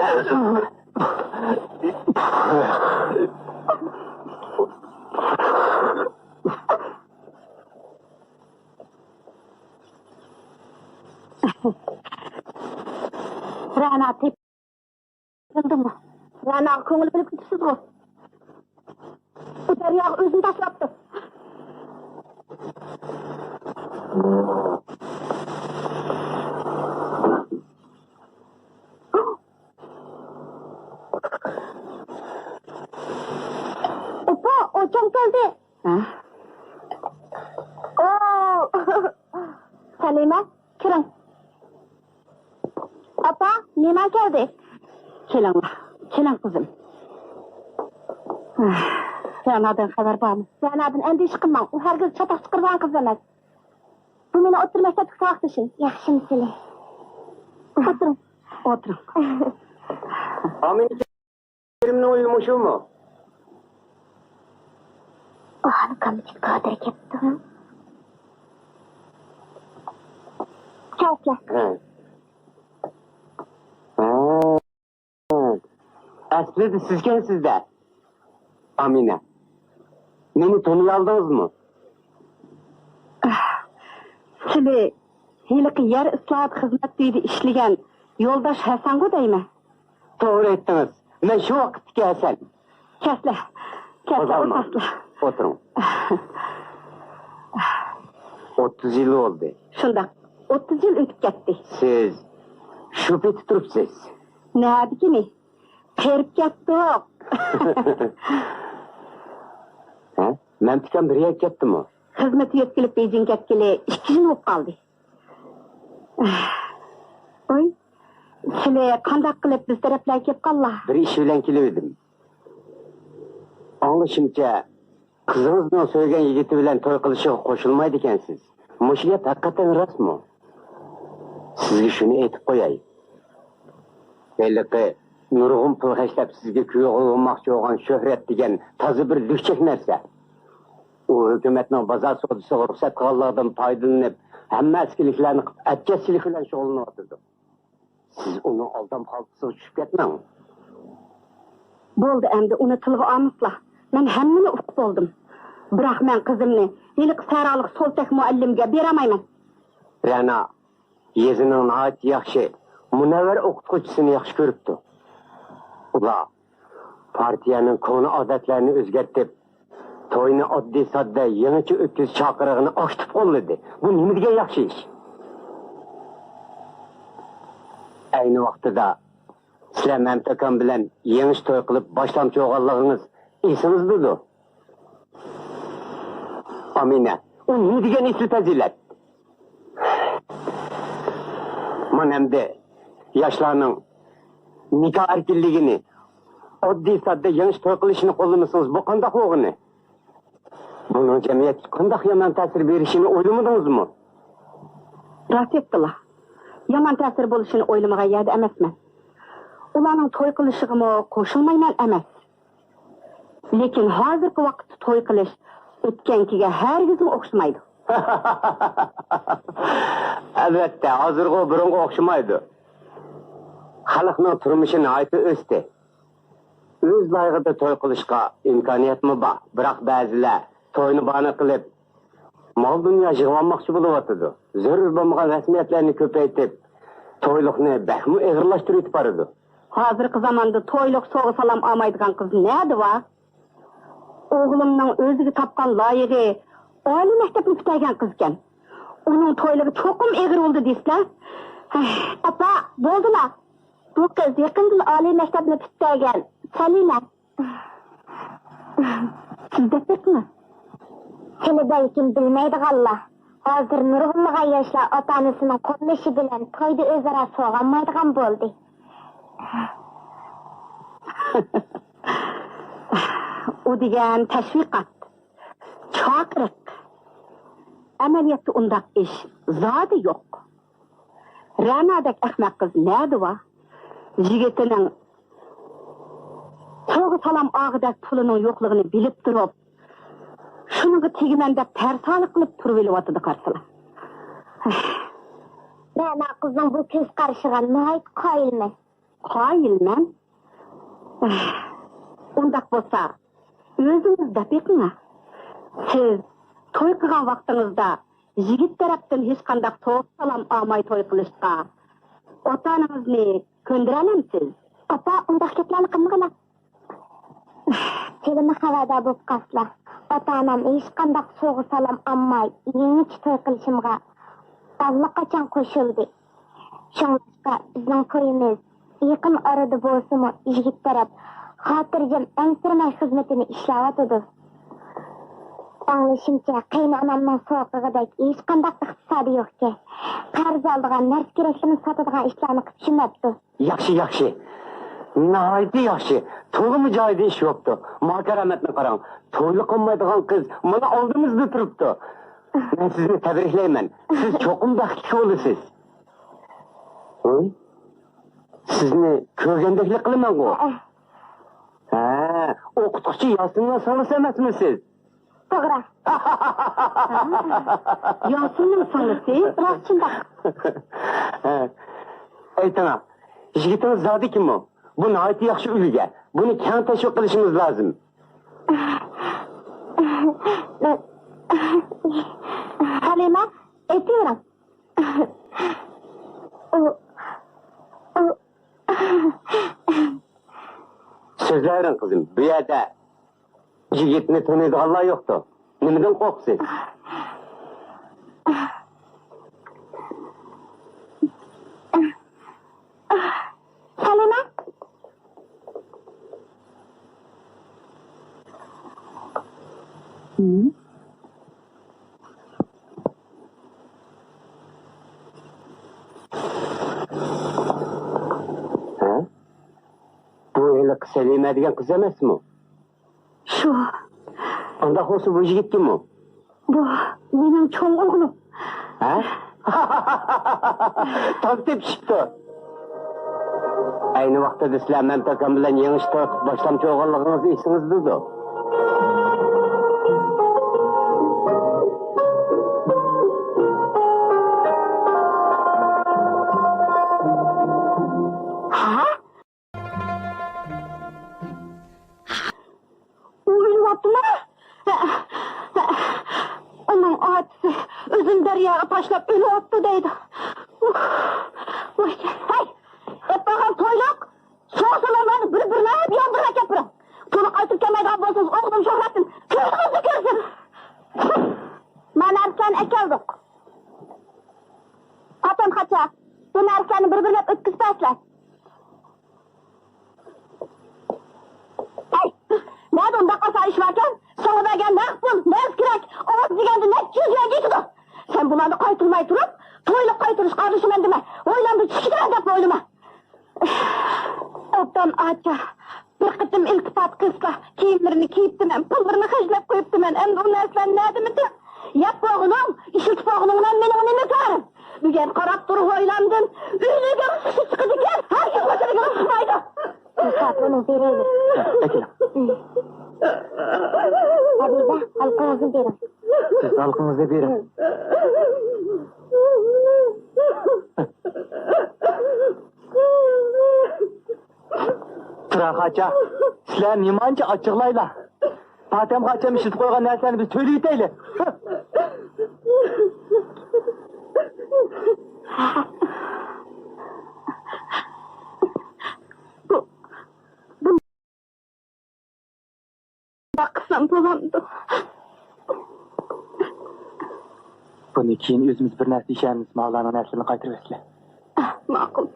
رەنا تېپىلدىمۇ؟ رەناغا كۆڭۈل بۆلۈپ كېتىپسىزغۇ؟ ئۇ دەرياغا ئۆزىنى تاشلاپتۇ. ئاپا، ئاچام كەلدى. ھە؟ ئو! سەلىمە، كىرىڭ. ئاپا، نېمە كەلدى؟ كېلىڭلار، كېلىڭ قىزىم. رەنادىن خەۋەر بارمۇ؟ رەنادىن ئەندىشە قىلماڭ، ئۇ ھەرگىز چاتاق چىقىرىدىغان قىز ئەمەس. بۇ مېنىڭ ئوتتۇرا مەكتەپتىكى ساۋاقدىشىم. ياخشىمۇسىلى؟ ئولتۇرۇڭ. ئولتۇرۇڭ. ئامىنە كېرىمنىڭ ئۆيى مۇشۇمۇ؟ ئۇ ھالقامدىكى كادىر كەپتۇ. كەلسىلە. ھە. ھە. ئەسلىدە سىزكەنسىز-دە، ئامىنە. مېنى تونۇيالدىڭىزمۇ؟ سىلى ھېلىقى يەر ئىسلاھات خىزمەت ئۆيىدە ئىشلىگەن يولداش ھەسەنغۇ دەيمەن. توغرا ئېيتتىڭىز. مەن شۇ ۋاقىتتىكى ھەسەن. كەسلە، كەسلە، قوزغالماڭ. ئولتۇرسىلا. ئولتۇرۇڭ. ئوتتۇز يىل بولدى. شۇنداق. ئوتتۇز يىل ئۆتۈپ كەتتى. سىز شۇ پېتى تۇرۇپسىز. نەدىكىنى؟ قېرىپ كەتتۇق. ھە؟ مەمتىكام بىر يەرگە كەتتىمۇ؟ خىزمىتى يۆتكىلىپ بېيجىڭ كەتكىلى ئىككى يىل بولۇپ قالدى. ۋاي، سىلى قانداق قىلىپ بىز تەرەپلەرگە كېلىپ قاللا؟ بىر ئىش بىلەن كېلىۋىدىم. ئاڭلىشىمچە، قىزىڭىزنىڭ سۆيگەن يىگىتى بىلەن توي قىلىشىغا قوشۇلمايدىكەنسىز. مۇشۇ گەپ ھەقىقەتەن راستمۇ؟ سىزگە شۇنى ئېيتىپ قوياي. ھېلىقى نۇرغۇن پۇل خەجلەپ سىزگە كۈيئوغۇل بولماقچى بولغان شۆھرەت دېگەن تازا بىر لۈكچەك نەرسە. ئۇ ھۆكۈمەتنىڭ بازار سودىسىغا رۇخسەت قىلغانلىقىدىن پايدىلىنىپ، ھەممە ئەسكىلىكلەرنى قىلىپ، ئەپچەشچىلىك بىلەن شۇغۇللىنىۋاتىدۇ. سىز ئۇنىڭ ئالدام خالتىسىغا چۈشۈپ كەتمەڭ. بولدى، ئەمدى ئۇنى تىلغا ئالمىسىلا. مەن ھەممىنى ئۇقۇپ بولدۇم. بىراق مەن قىزىمنى ھېلىقى سەھرالىق سولتەك مۇئەللىمگە بېرەلمەيمەن. رەنا يېزىنىڭ ناھايىتى ياخشى، مۇنەۋۋەر ئوقۇتقۇچىسىنى ياخشى كۆرۈپتۇ. ئۇلار پارتىيەنىڭ كونا ئادەتلەرنى ئۆزگەرتىپ، توينى ئاددىي-ساددا، يېڭىچە ئۆتكۈزۈش چاقىرىقىنى ئاكتىپ قوللىدى. بۇ نېمە دېگەن ياخشى ئىش؟ ئەينى ۋاقتىدا سىلەر مەمتىكام بىلەن يېڭىچە توي قىلىپ باشلامچى بولغانلىقىڭىز ئېسىڭىزدىدۇ؟ ئامىنە، ئۇ نېمە دېگەن ئېسىل پەزىلەت؟ مانا ئەمدى ياشلارنىڭ نىكاھ ئەركىنلىكىنى، ئاددىي-ساددا يېڭىچە توي قىلىشىنى قوللىمىسىڭىز، بۇ قانداق بولغىنى؟ بۇنىڭ جەمئىيەتكە قانداق يامان تەسىر بېرىشىنى ئويلىمىدىڭىزمۇ؟ راست ئېيتتىلا. يامان تەسىر بولۇشىنى ئويلىمىغان يەردە ئەمەسمەن. ئۇلارنىڭ توي قىلىشىغىمۇ قوشۇلمايمەن ئەمەس. لېكىن ھازىرقى ۋاقىتتا توي قىلىش ئۆتكەنكىگە ھەرگىزمۇ ئوخشىمايدۇ. ئەلۋەتتە، ھازىرغۇ بۇرۇنغا ئوخشىمايدۇ. خەلقنىڭ تۇرمۇشى ناھايىتى ئۆستى. ئۆز لايىقىدا توي قىلىشقا ئىمكانىيەتمۇ بار، بىراق بەزىلەر توينى باھانە قىلىپ، مال-دۇنيا يىغىۋالماقچى بولۇۋاتىدۇ. زۆرۈر بولمىغان رەسمىيەتلەرنى كۆپەيتىپ، تويلۇقنى بەكمۇ ئېغىرلاشتۇرۇۋېتىپ بارىدۇ. ھازىرقى زاماندا تويلۇق سوۋغا-سالام ئالمايدىغان قىز نەدە بار؟ ئوغلۇمنىڭ ئۆزىگە تاپقان لايىقى ئالىي مەكتەپنى پۈتتۈرگەن قىزكەن. ئۇنىڭ تويلۇقى چوقۇم ئېغىر بولىدۇ دېسىلە. ھەي، ئاپا، بولدىلا. بۇ قىز يېقىندىلا ئالىي مەكتەپنى پۈتتۈرگەن، سەلىمە. سىز دەپ بېقىڭ. سىلى بەلكىم بىلمەيدىغانلار، ھازىر نۇرغۇنلىغان ياشلار ئاتا-ئانىسىنىڭ قوللىشى بىلەن تويدا ئۆزئارا سوغانمايدىغان بولدى. ئۇ دېگەن تەشۋىقات، چاقىرىق. ئەمەلىيەتتە ئۇنداق ئىش زادى يوق. رەنادەك ئەخمەق قىز نەدە بار؟ يىگىتىنىڭ سوۋغا-سالام ئالغۇدەك پۇلىنىڭ يوقلۇقىنى بىلىپ تۇرۇپ، شۇنىڭغا تېگىمەن دەپ تەرسالىق قىلىپ تۇرۇۋېلىۋاتىدۇ قارىسىلا. رەنا قىزنىڭ بۇ كۆز قارىشىغا ناھايىتى قايىلمەن. قايىلمەن؟ ئۇنداق بولسا، ئۆزىڭىز دەپ بېقىڭا. سىز توي قىلغان ۋاقتىڭىزدا يىگىت تەرەپتىن ھېچقانداق سوۋغا-سالام ئالماي توي قىلىشقا ئاتا-ئانىڭىزنى كۆندۈرەلەمسىز؟ ئاپا، ئۇنداق گەپلەرنى قىلمىغىنا. تېلېمۇ خەۋەردار بولۇپ قالسىلا، ئاتا-ئانام ھېچقانداق سوۋغا-سالام ئالماي يېڭىچە توي قىلىشىمغا ئاللىقاچان قوشۇلدى. شۇڭلاشقا بىزنىڭ تويىمىز يېقىن ئارىدا بولسىمۇ، يىگىت تەرەپ خاتىرجەم ئەنسىرىمەي خىزمىتىنى ئىشلەۋاتىدۇ. ئاڭلىشىمچە، قېيىنئانامنىڭ سوغىقىدەك ھېچقانداق ئىقتىسادى يوقكەن. قەرز ئالىدىغان، نەرسە-كېرەكلىرىنى ساتىدىغان ئىشلارنى قىلىپ چۈمەپتۇ. ياخشى، ياخشى. ناھايىتى ياخشى. تولىمۇ جايىدا ئىش بوپتۇ. ماڭا كارامەتنى قاراڭ. تويلۇق قىلمايدىغان قىز مانا ئالدىمىزدا تۇرۇپتۇ. مەن سىزنى تەبرىكلەيمەن. سىز چوقۇم بەختلىك بولىسىز. ھە؟ سىزنى كۆرگەندەكلا قىلىمەنغۇ. ھە، ئوقۇتقۇچى ياسىننىڭ سىڭلىسى ئەمەسمۇ سىز؟ توغرا. ياسىننىڭ سىڭلىسى، راست شۇنداق. ھە. ئېيتىڭا، يىگىتىڭىز زادى كىمۇ؟ بۇ ناھايىتى ياخشى ئۈلگە. بۇنى كەڭ تەشۋىق قىلىشىمىز لازىم. سەلىمە، ئېيتىۋېرىڭ. ئۇ، سۆزلەۋېرىڭ، قىزىم. بۇ يەردە يىگىتنى تونۇيدىغانلار يوقتۇ. نېمىدىن قورقىسىز؟ سەلىمە. ھە؟ بۇ ھېلىقى سەلىمە دېگەن قىز ئەمەسمۇ؟ شۇ. ئانداق بولسا بۇ يىگىت كىم ئۇ؟ بۇ مېنىڭ چوڭ ئوغلۇم. ھە؟ تاز تېپىشىپتۇ. ئەينى ۋاقتىدا سىلەر مەمتىئاكام بىلەن يېڭىچە تارتىپ باشلامچى بولغانلىقىڭىز ئېسىڭىزدىدۇ. ھە؟ ئۇ ئۆلۈۋاپتۇما؟ ئۇنىڭ ئاچىسى ئۆزىنى دەرياغا تاشلاپ ئۆلۈۋاپتۇ دەيدۇ. ۋاي، ھەي، ئەپپاخان تويلۇق، سوغۇق سالاملارنى بىر-بىرلەپ ياندۇرۇپ ئەكەپ بېرىڭ. پۇلنى قايتۇرۇپ كەلمەيدىغان بولسىڭىز، ئوغلۇم شۆھرەتتىن كۆزىڭىزنى كۆرسۇن. مانا نەرسىلەرنى ئەكەلدۇق. پاتەم خاچا، بۇ نەرسىلەرنى بىر-بىرلەپ ئۆتكۈزۈپ بەرسىلەر. ھەي، نەدە ئۇنداق ئاسان ئىش باركەن؟ ساڭا بەرگەن نەق پۇل، نەرسە كېرەك، ئاز دېگەندە نەچچە يۈز يۈەنگە يېتىدۇ. سەن بۇلارنى قايتۇرماي تۇرۇپ، تويلۇق قايتۇرۇش قارىلىشىمەن دېمە. ھويلامدا چۈشۈپ كېتىمەن دەپ ئويلىما. ئوبدان ئاچا، بىر قېتىم ئىلتىپات قىلسا، كىيىملىرىنى كىيىپتىمەن، پۇللىرىنى خەجلەپ قويۇپتىمەن. ئەمدى ئۇ نەرسىلەرنى نەدىمىتىم؟ يەپ بولغىنىڭ، ئىشلىتىپ بولغىنىڭ بىلەن مېنىڭ نېمە كارىم؟ بۈگۈن قاراپ تۇر ھويلاندىن ئۆلۈگە سۈت چىقىدىكەن، ھەرگىز باشىدىكىنى چىقمايدۇ. مۇساپىرنىڭ بېرەيلى. ئەكېلىڭ. ھەبىبە، ھالقىڭىزنى بېرىڭ. سىز ھالقىڭىزنى بېرىڭ. تۇراخاچا، سىلەر نېمانچە ئاچچىقلايلا. پاتەمخاچام ئىشلىتىپ قويغان نەرسىلەرنى بىز تۆلىۋېتەيلى. بۇ، بۇ قىلسام بولامدۇ؟ بۇنى كېيىن ئۆزىمىز بىر نەرسە دېيىشەرمىز، ماۋۇلارنىڭ نەرسىلىرىنى قايتۇرۇۋەتسىلە. ماقۇل.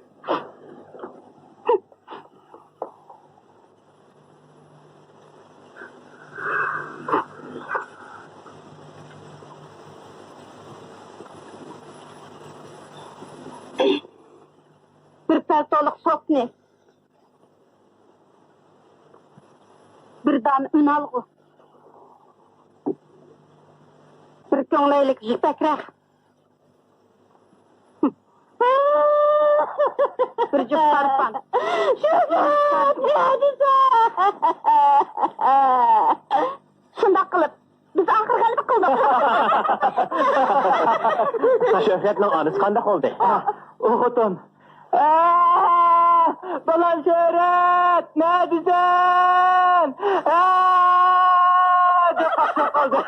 بىر پەلتولۇق سوپنى، بىر دانە ئۈنئالغۇ، بىر كۆڭلەيلىك يىپەك رەخت، بىر جۈپ سارپان. شۇنداق قىلىپ، بىز ئاخىر غەلىبە قىلدۇق. شۆھرەتنىڭ ئانىسى قانداق بولدى؟ ئۇ خوتۇن، ئا، بالام شۆھرەت، نەدىسەن؟ ئا، دەپ قاقشاپ قالدى.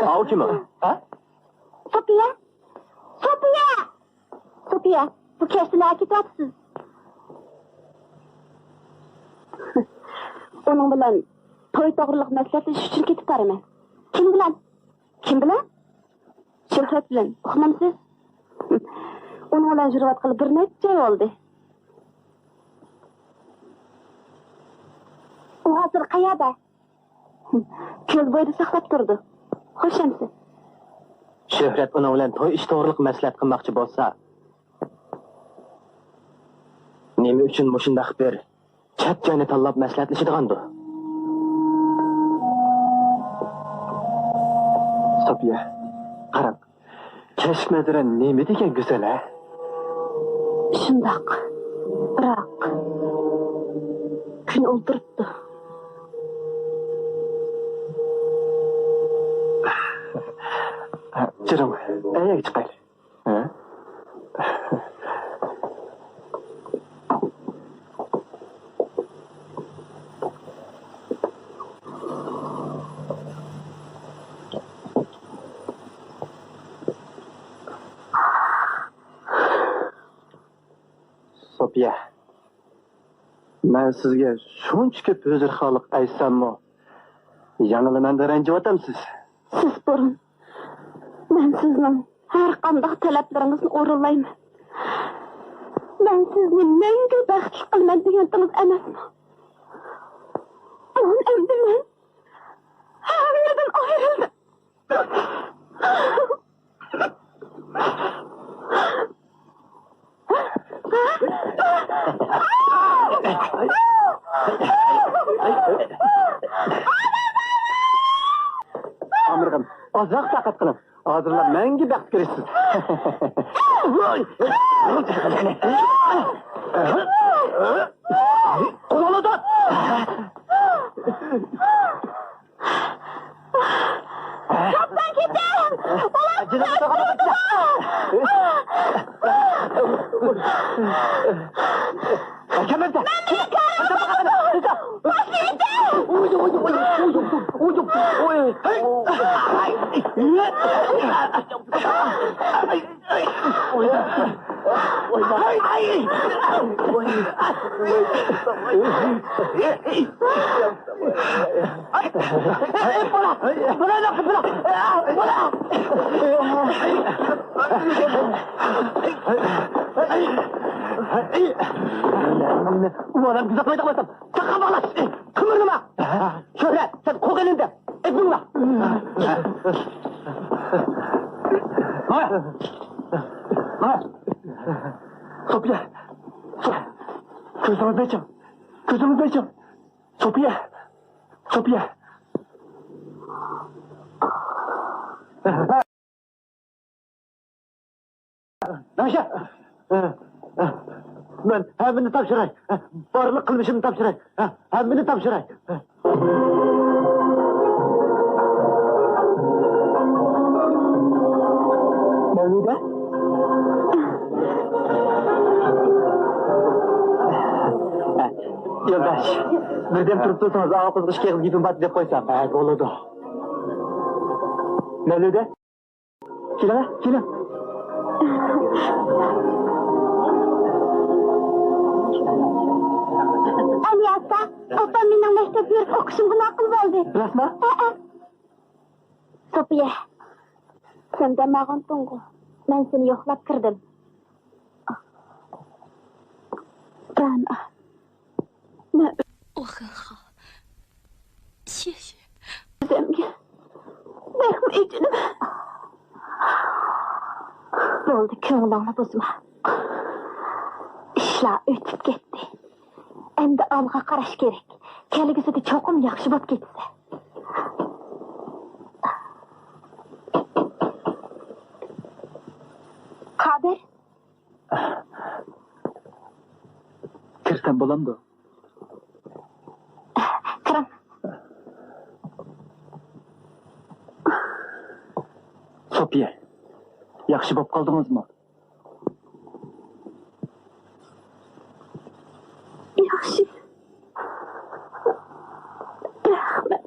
ئاۋۇ كىم ئۇ؟ ھە؟ سوپىيە. سوپىيە! سوپىيە، بۇ كەچتە نەگە كېتىۋاتىسىز؟ ئۇنىڭ بىلەن توي توغرىلىق مەسلىھەتلىشىش ئۈچۈن كېتىپ بارىمەن. كىم بىلەن؟ كىم بىلەن؟ شۆھرەت بىلەن. ئۇقمامسىز؟ ئۇنىڭ بىلەن يۈرۈۋاتقىلى بىر نەچچە ئاي بولدى. ئۇ ھازىر قەيەردە؟ كۆل بويىدا ساقلاپ تۇرىدۇ. خوش ئەمىسە. شۆھرەت ئۇنىڭ بىلەن توي ئىشى توغرىلىق مەسلىھەت قىلماقچى بولسا، نېمە ئۈچۈن مۇشۇنداق بىر چەت جاينى تاللاپ مەسلىھەتلىشىدىغاندۇ؟ سوپىيە، قاراڭ. كەچلىك مەنزىرە نېمە دېگەن گۈزەل، ھە؟ شۇنداق. بىراق، كۈن ئولتۇرۇپتۇ. جېنىم، ئەيەگە چىقايلى. ھە؟ سوپىيە، مەن سىزگە شۇنچە كۆپ ھۆزۈرخانلىق ئەيتسەممۇ، يەنىلا مەندىن رەنجىۋاتامسىز؟ سىز بۇرۇن، مەن سىزنىڭ ھەر قانداق تەلەپلىرىڭىزنى ئورۇنلايمەن. مەن سىزنى مەڭگۈ بەختلىك قىلىمەن دېگەنتىڭىز ئەمەسمۇ؟ ئۇ ئەمدى مەن ھەممىدىن ئايرىلدىم. ئامىرغىن، ئازراق تاقەت قىلىڭ. ھازىرلا مەڭگۈ بەخت كۆرىسىز. قولۇڭنى تۇت! قاپتان كېتىڭ! ئۇلار ئۇ ئادەم گۈزەل قىلايدىغان بولسام، تاقا باغلاش! قىمىرلىما! شۆھرەت، سەن قوق ئېلىڭدە! ئېپىڭلا! مانا! مانا! سوپىيە! كۆزىڭىزنى ئېچىڭ! كۆزىڭىزنى ئېچىڭ! سوپىيە! سوپىيە! ناشا! مەن ھەممىنى تاپشۇراي. بارلىق قىلمىشىمنى تاپشۇراي. ھەممىنى تاپشۇراي. مەۋلۇدە؟ يولداش، بىردەم تۇرۇپ تۇرسىڭىز، ئاۋۇ قىزغا ئىككى ئېغىز گېپىم بار دەپ قويسام. ھە، بولىدۇ. مەۋلۇدە؟ كېلىڭە، كېلىڭ. ئەلىياسا، ئاپام مېنىڭ مەكتەپكە يۈرۈپ ئوقۇشۇمغا ماقۇل بولدى. راستمۇ؟ ھەئە. سوپىيە، سەن دەم ئالغانتىڭغۇ؟ مەن سېنى يوقلاپ كىردىم. دانا. مەن 我很好，谢谢。 ئۆزۈمگە بەكمۇ ئېچىنىمەن. بولدى، كۆڭلۈڭنى بۇزما. ئىشلار ئۆتۈپ كەتتى. ئەمدى ئالغا قاراش كېرەك. كەلگۈسىدە چوقۇم ياخشى بولۇپ كېتىسەن. قادىر. كىرسەم بولامدۇ؟ كىرىڭ. سوپىيە، ياخشى بولۇپ قالدىڭىزمۇ؟ ياخشى. رەھمەت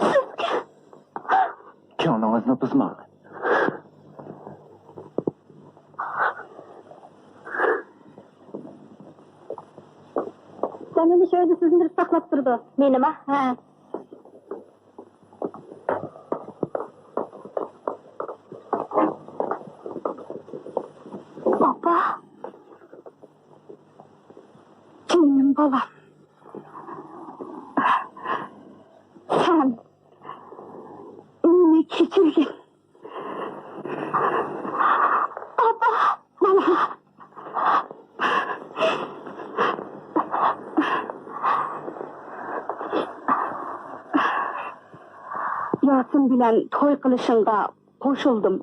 سىزگە. كۆڭلىڭىزنى بۇزماڭ. سەمىمىش ئۆيدە سىزنى بىرسى ساقلاپ تۇرىدۇ. مېنىما؟ ھە. ئاپا. جېنىم بالام. سەن مېنى كەچۈرگىن. ئاپا، بالام. ياسىن بىلەن توي قىلىشىڭغا قوشۇلدۇم.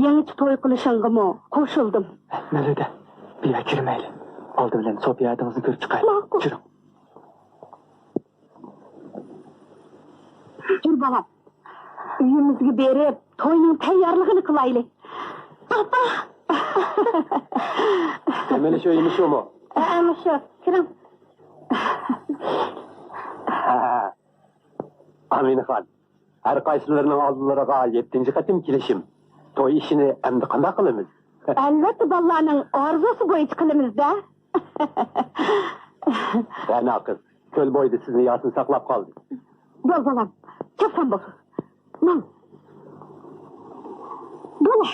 يېڭىچە توي قىلىشىڭغىمۇ قوشۇلدۇم. مەۋلۇدە، بۇ يەرگە كىرمەيلى. ئالدى بىلەن سوپىيە ھەدىڭىزنى كۆرۈپ چىقايلى. ماقۇل. كىرىڭ. يۈر، بالام. ئۆيىمىزگە بېرىپ، توينىڭ تەييارلىقىنى قىلايلى. ئاپا! دەم ئېلىش ئۆيىمۇ شۇمۇ؟ ھە، مۇشۇ. كىرىڭ. ئامىنەخان، ھەر قايسىلىرىنىڭ ئالدىلىرىغا يەتتىنچى قېتىم كېلىشىم. توي ئىشىنى ئەمدى قانداق قىلىمىز؟ ئەلۋەتتە، بالىلارنىڭ ئارزۇسى بويىچە قىلىمىز-دە. رەنا قىز، كۆل بويىدا سىزنى ياسىن ساقلاپ قالدى. بول، بالام، كەتسەم بولسۇن. ماڭ. بولە.